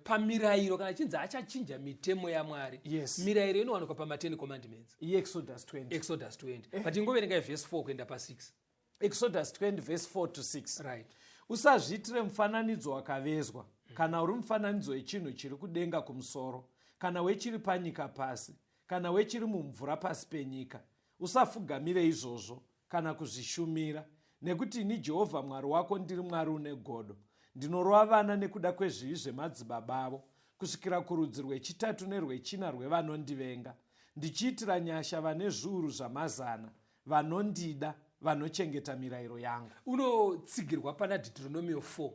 pamirayiro, kana chinzi achachinja mitemo yaMwari. Mirayiro inowanikwa pama10 Commandments. Iexodus 20. Exodus 20, but ingoverengai verse 4 kuenda pa6. Exodus 20 verse 4 to 6. Right. Usazviitire mufananidzo wakavezwa, kana uri mufananidzo wechinhu chiri kudenga kumusoro, kana wechiri panyika pasi, kana wechiri mumvura pasi penyika. Usafugamire izvozvo kana kuzvishumira, nekuti ini Jehovha Mwari wako ndiri Mwari une godo, ndinorova vana nekuda kwezvivi zvemadzibaba avo kusvikira kurudzi rwechitatu nerwechina rwevanondivenga, ndichiitira nyasha vane zviuru zvamazana vanondida, vanochengeta mirayiro yangu. Unotsigirwa pana Deuteronomio 4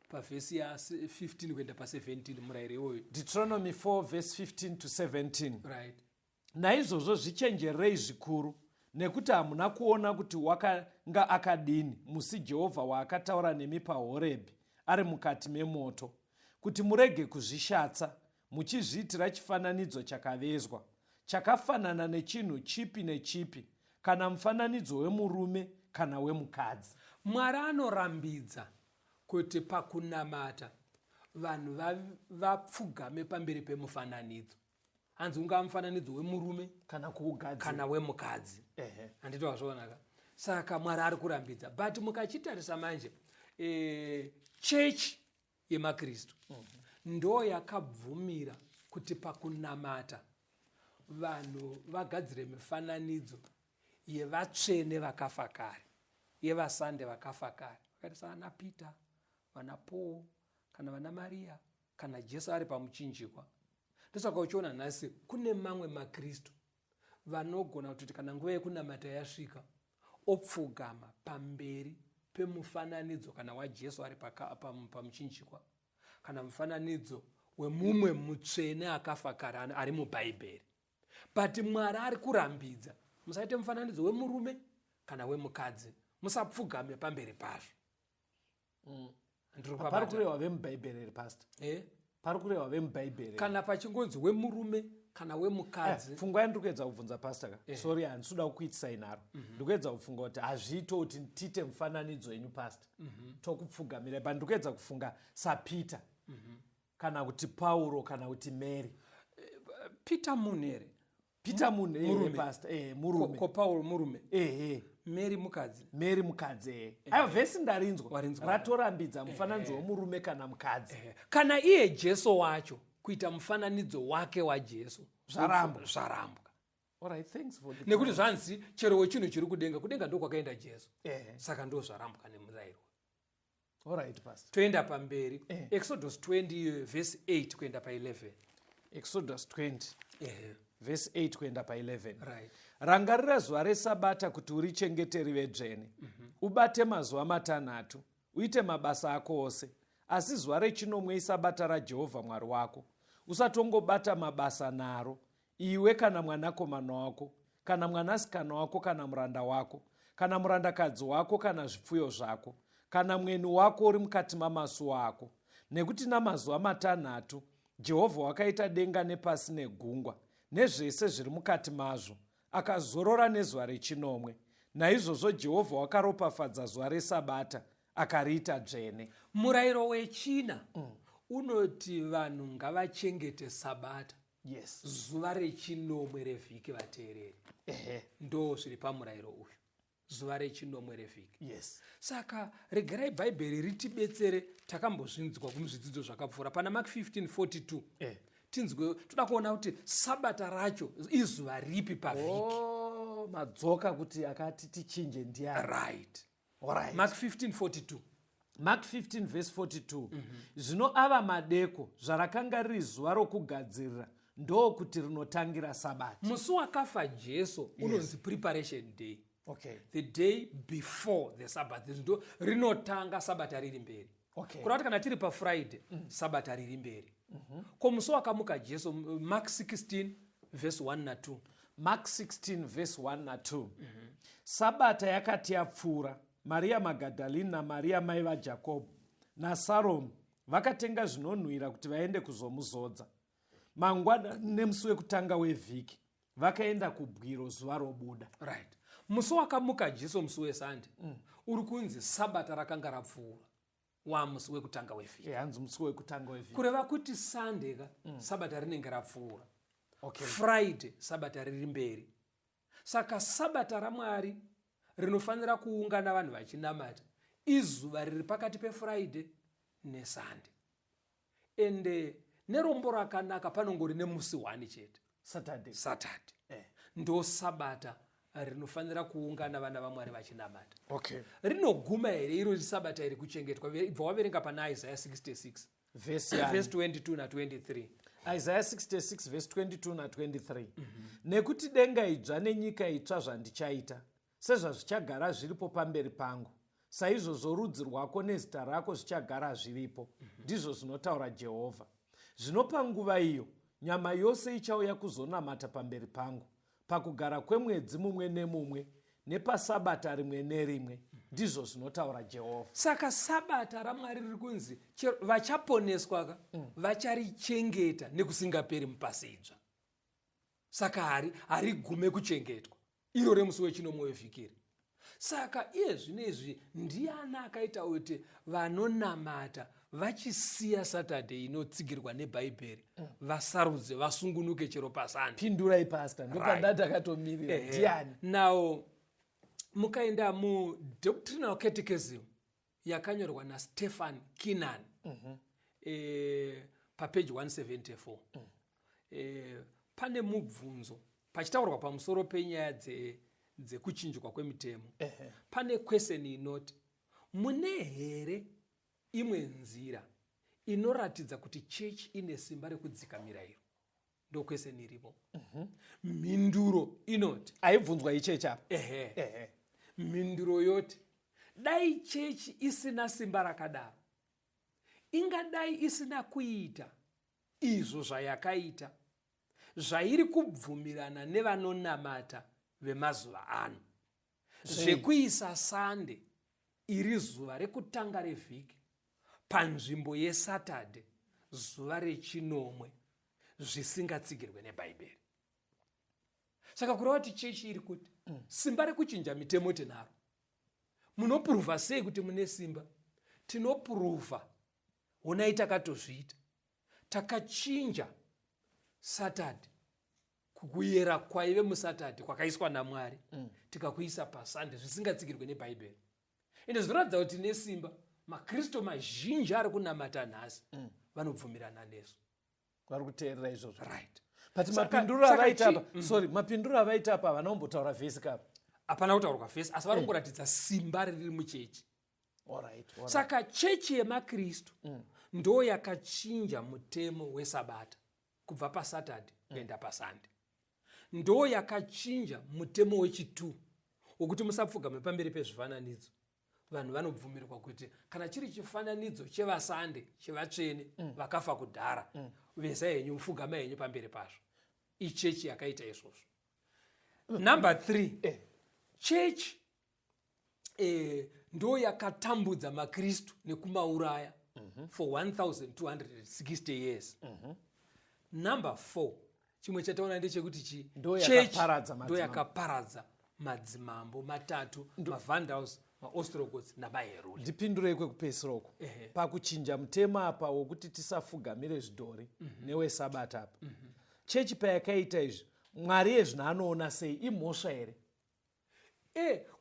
pavhesi ya15 kuenda pa17, murayiro iwoyo. Deuteronomy 4 verse 15 to 17. Right. Naizvozvo zvichenjererei zvikuru, nekuti hamuna kuona kuti wakanga akadini musi Jehovha waakataura nemi paHorebhi ari mukati memoto, kuti murege kuzvishatsa muchizviitira chifananidzo chakavezwa, chakafanana nechinhu chipi nechipi, kana mufananidzo wemurume kana wemukadzi. Mwari anorambidza kuti pakunamata vanhu vapfugame pamberi pemufananidzo, hanzi ungava mufananidzo wemurume kana kuugadzira kana wemukadzi. Handiti wazvionaka? Saka Mwari ari kurambidza, but mukachitarisa manje, chechi yemakristu ndo yakabvumira kuti pakunamata vanhu vagadzire mifananidzo yevatsvene vakafa kare, yevasande vakafa kare, vakaita savana Peter, vana Paul, kana vana Mariya, kana Jesu ari pamuchinjikwa. Ndosaka uchiona nhasi kune mamwe makristu vanogona kutoti kana nguva yekunamata yasvika, opfugama pamberi pemufananidzo kana waJesu ari pamuchinjikwa, kana mufananidzo wemumwe mutsvene akafa kare ari mubhaibheri. But Mwari ari kurambidza, musaite mufananidzo wemurume kana wemukadzi, musapfugame pamberi pazvo. Ndiri Pari kupabata. kurehwa vemubhaibheri here, Pastor? Eh? Pari kurehwa vemubhaibheri here? Kana pachingonzi wemurume kana wemukadzi. Pfungwa yandiri kuedza kubvunza, Pastor ka, sorry, handisi kuda kukuitisai nharo. Ndiri kuedza kufunga kuti hazviito kuti tiite mufananidzo yenyu, Pastor, tokupfugamira, but ndiri kuedza kufunga saPeter kana kuti Pauro kana kuti Mary. Peter munhu here? Peter munhu, ehe. Murume. Pastor, ehe, murume. Ko Pauro murume? Ehe. Mary mukadzi? Mary mukadzi, ehe. Aiwa, vhesi ndarinzwa. Warinzwa. Ratorambidza mufananidzo wemurume kana mukadzi. Kana iye Jesu wacho, kuita mufananidzo wake waJesu. Zvarambwa. Zvarambwa. Alright, thanks for the Nekuti zvanzi chero wechinhu chiri kudenga, kudenga ndokwakaenda Jesu. Saka ndo zvarambwa nemurayiro. Alright, Pastor. Toenda pamberi. Exodus 20 verse 8 kuenda pa11. Exodus 20. Ehe. Vhesi 8 kuenda pa11. Right. Rangarira zuva resabata kuti urichengete rive dzvene. Ubate mazuva matanhatu, uite mabasa ako ose. Asi zuva rechinomwe isabata raJehovha Mwari wako. Usatongobata mabasa naro, iwe kana mwanakomana wako, kana mwanasikana wako, kana muranda wako, kana murandakadzi wako, kana zvipfuyo zvako, kana mweni wako uri mukati mamasuo ako. Nekuti namazuva matanhatu Jehovha wakaita denga nepasi negungwa nezvese zviri mukati mazvo, akazorora nezuva rechinomwe. Naizvozvo Jehovha wakaropafadza zuva resabata akariita dzvene. Murayiro wechina unoti vanhu ngavachengete sabata. Yes. Zuva rechinomwe revhiki, vateereri. Ndo zviri pamurayiro uyu, zuva rechinomwe revhiki. Yes. Saka regerai Bhaibheri ritibetsere. Takambozvinzwa muzvidzidzo zvakapfuura pana Mark 15:42. Tinzwe, toda kuona kuti sabata racho izuva ripi pavhiki. Oh, madzoka kuti akati tichinje ndiani. Right. Alright. Mark 15:42. Mark 15 verse 42. Zvino ava madeko, zvarakanga riri zuva rokugadzirira, ndokuti rinotangira sabata. Musi wakafa Jesu unonzi Preparation Day, the day before the Sabbath. Ndo rinotanga sabata riri mberi. Kureva kuti kana tiri paFriday, sabata riri mberi. Ko musi wakamuka Jesu? Mark 16 verse 1 na2. Mark 16 verse 1 na2. Sabata yakati yapfuura, Mariya Magadhalini naMariya mai vaJakobho naSaromi vakatenga zvinonhuhwira kuti vaende kuzomuzodza. Mangwana nemusi wekutanga wevhiki vakaenda kubwiro zuva robuda. Right, musi wakamuka Jesu, musi weSande, uri kunzi sabata rakanga rapfuura, wamusi wekutanga wevhiki. Hanzi musi wekutanga wevhiki. Kureva kuti Sande ka, sabata rinenge rapfuura. Friday sabata riri mberi. Saka sabata raMwari rinofanira kuungana vanhu vachinamata izuva riri pakati peFriday neSande. Ende nerombo rakanaka panongori nemusi 1 chete. Saturday. Saturday. Ndo sabata rinofanira kuungana vana vaMwari vachinamata. Rinoguma here iro sabata iri kuchengetwa? Ibva waverenga pana Isaiah 66 Vhesi yani? Verse 22 na23. Isaiah 66 verse 22 na23. Nekuti denga idzva nenyika itsva zvandichaita, sezvazvichagara zviripo pamberi pangu, saizvozvo rudzi rwako nezita rako zvichagara zviripo, ndizvo zvinotaura Jehovha. Zvino panguva iyo nyama yose ichauya kuzonamata pamberi pangu, pakugara kwemwedzi mumwe nemumwe nepasabata rimwe nerimwe, ndizvo zvinotaura Jehovha. Saka sabata raMwari riri kunzi vachaponeswa ka vacharichengeta nekusingaperi mupasi idzva. Saka harigume kuchengetwa iro remusi wechinomwe wevhiki iri. Saka iye zvino izvi ndiani akaita kuti vanonamata vachisiya Saturday inotsigirwa neBhaibheri, vasarudze vasungunuke chero paSande? Pindurai, Pastor, ndopanda takatomirira. Ndiani? Now mukaenda muDoctrinal Catechism yakanyorwa naStephen Keenan, papeji 174, pane mubvunzo pachitaurwa pamusoro penyaya dzekuchinjwa kwemitemo. Pane question inoti, mune here imwe nzira inoratidza kuti chechi ine simba rekudzika mirayiro? Ndo question iripo. Mhinduro inoti Aibvunzwa ichechi apa. Ehe. Mhinduro yoti, dai chechi isina simba rakadaro, ingadai isina kuita izvo zvayakaita, zvairi kubvumirana nevanonamata vemazuva ano, zvekuisa Sande iri zuva rekutanga revhiki panzvimbo yeSatade zuva rechinomwe, zvisingatsigirwe neBhaibheri. Saka kureva kuti chechi iri kuti simba rekuchinja mitemo tinaro. Munopuruvha sei kuti mune simba? Tinopuruvha, honai, takatozviita, takachinja Saturday, kuyera kwaive muSatade kwakaiswa naMwari, tikakuisa paSande, zvisingatsigirwe neBhaibheri. Ende zvinoratidza kuti nesimba makristu mazhinji ari kunamata nhasi vanobvumirana nesu. Vari kuteerera izvozvo. Right. But mapinduro avaita apa, sorry, mapinduro avaita apa havana kumbotaura vhesi kapa. Hapana kutaurwa vhesi, asi vari kungoratidza simba riri muchechi. Alright. Saka chechi yemakristu ndo yakachinja mutemo wesabata kubva paSatade kuenda paSande. Ndo yakachinja mutemo wechi2 wokuti musapfugame pamberi pezvifananidzo. Vanhu vanobvumirwa kuti kana chiri chifananidzo chevasande, chevatsvene vakafa kudhara, vezai henyu, mupfugama henyu pamberi pazvo. Ichechi yakaita izvozvo. Number 3, chechi ndo yakatambudza makristu nekumauraya for 1260 years. Number 4, chimwe chataona ndechekuti chi Ndo church yakaparadza ndo madzimambo. Yakaparadza madzimambo matatu, maVandals, maOstrogoths namaHeruli. Ndipindurei kwekupedzisira uko. Pakuchinja mutemo apa wokuti tisafugamire zvidhori newesabata apa, chechi payakaita izvi, Mwari yezvino anoona sei? Imhosva here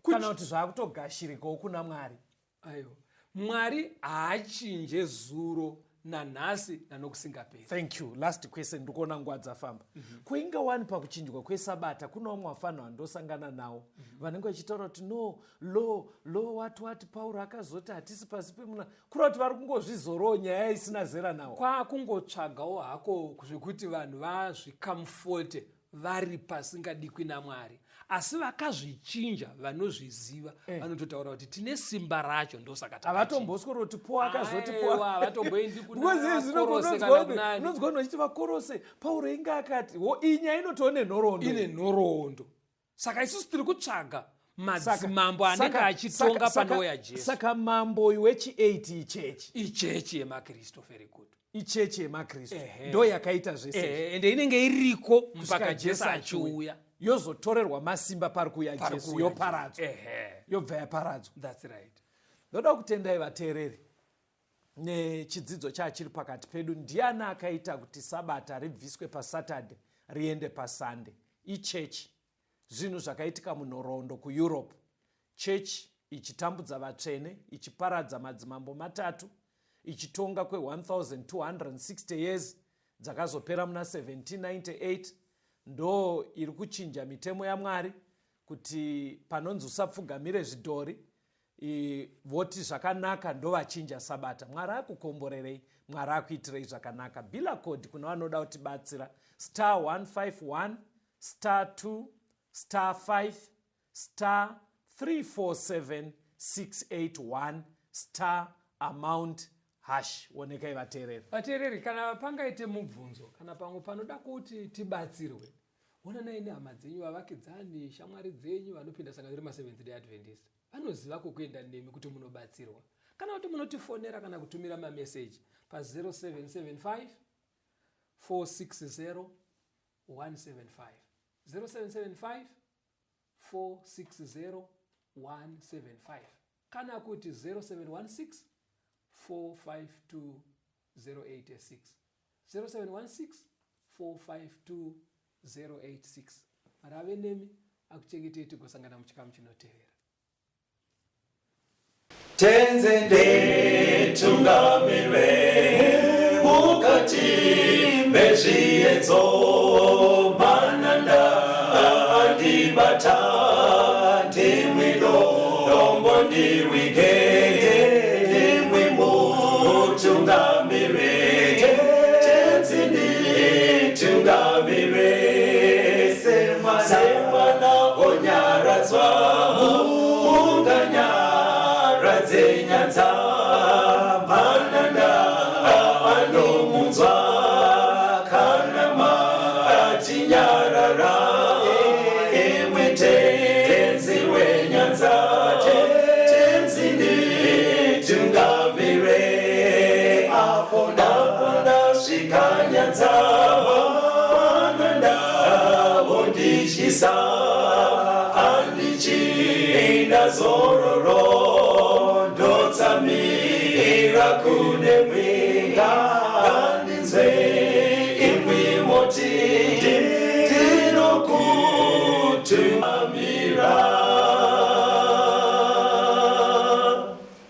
kana kuti zvaakutogashirikawo kuna Mwari? Aiwa, Mwari haachinje zuro nanhasi nanokusingaperi. Thank you. Last question, ndikuona nguva dzafamba. Kuinga wani pakuchinjwa kwesabata, kuna vamwe vafanhu vandosangana nawo vanenge vachitaura kuti no law wati wati, Pauro akazoti hatisi pasi pemuna, kureva kuti vari kungozvizorowo nyaya isina zera nawo. Kwakungotsvagawo hako zvekuti vanhu vazvikamfote vari pasingadikwi naMwari, asi vakazvichinja vanozviziva. Vanototaura kuti tine simba racho, ndosaka takachinja. Havatomboswero kuti po akazoti po. Aiwa, havatomboendi kuna Because zvino Korose kana kunani. Unonzwa vachiti vaKorose, Pauro inge akati wo, iyi nyaya inotoo nenhoroondo. Ine nhoroondo. Saka isusu tiri kutsvaga madzimambo anenge achitonga panouya Jesu. Saka mambo uyu wechi8 ichechi. Ichechi yemakristu, very good. Ichechi yemakristu ndo yakaita zvese. Ende inenge iriko mpaka kusvika Jesu achiuya. Yozotorerwa masimba pari kuuya Pari Jesu, kuuya yoparadzwa. Jesu. Yobva yaparadzwa. That's right. Ndoda kutendai vateereri nechidzidzo chaachiri pakati pedu. Ndiani akaita kuti sabata ribviswe paSaturday riende paSunday? Ichechi. Zvinhu zvakaitika munhoroondo kuEurope, chechi ichitambudza vatsvene, ichiparadza madzimambo matatu, ichitonga kwe1260 years dzakazopera muna 1798, ndo iri kuchinja mitemo yaMwari kuti panonzi usapfugamire zvidhori, voti zvakanaka, ndovachinja sabata. Mwari akukomborerei, Mwari akuitirei zvakanaka. Biller code kuna vanoda kutibatsira: star 151 star 2 star 5 star 347 681 star amount hash. Onekai vateereri. Vateereri, kana pangaite mubvunzo kana pamwe panoda kuti tibatsirwe, onanai nehama dzenyu, vavakidzani, shamwari dzenyu vanopinda sangano remaSeventh Day Adventist. Vanoziva kwekuenda nemi kuti munobatsirwa, kana kuti munotifonera kana kutumira mameseji pa0775 460 175, 0775 460 175, kana kuti 0716 452 086, 0716 452 086. Mwari ave nemi, akuchengetei, tigosangana muchikamu chinotevera. Tenzi nditungamire mukati mezviedzo, mananda andibata, ndimwi dombo ndirwige, ndimwi mutungamire. Tenzi nditungamire semwana onyaradzwa munganyaradze nyanza, mananda anomunzwa kana matinyarara, imwe Tenzi wenyanza. Tenzi nditungamire apo ndasvika nyanza, mananda vondityisa, handichina zororo, ndotsamira.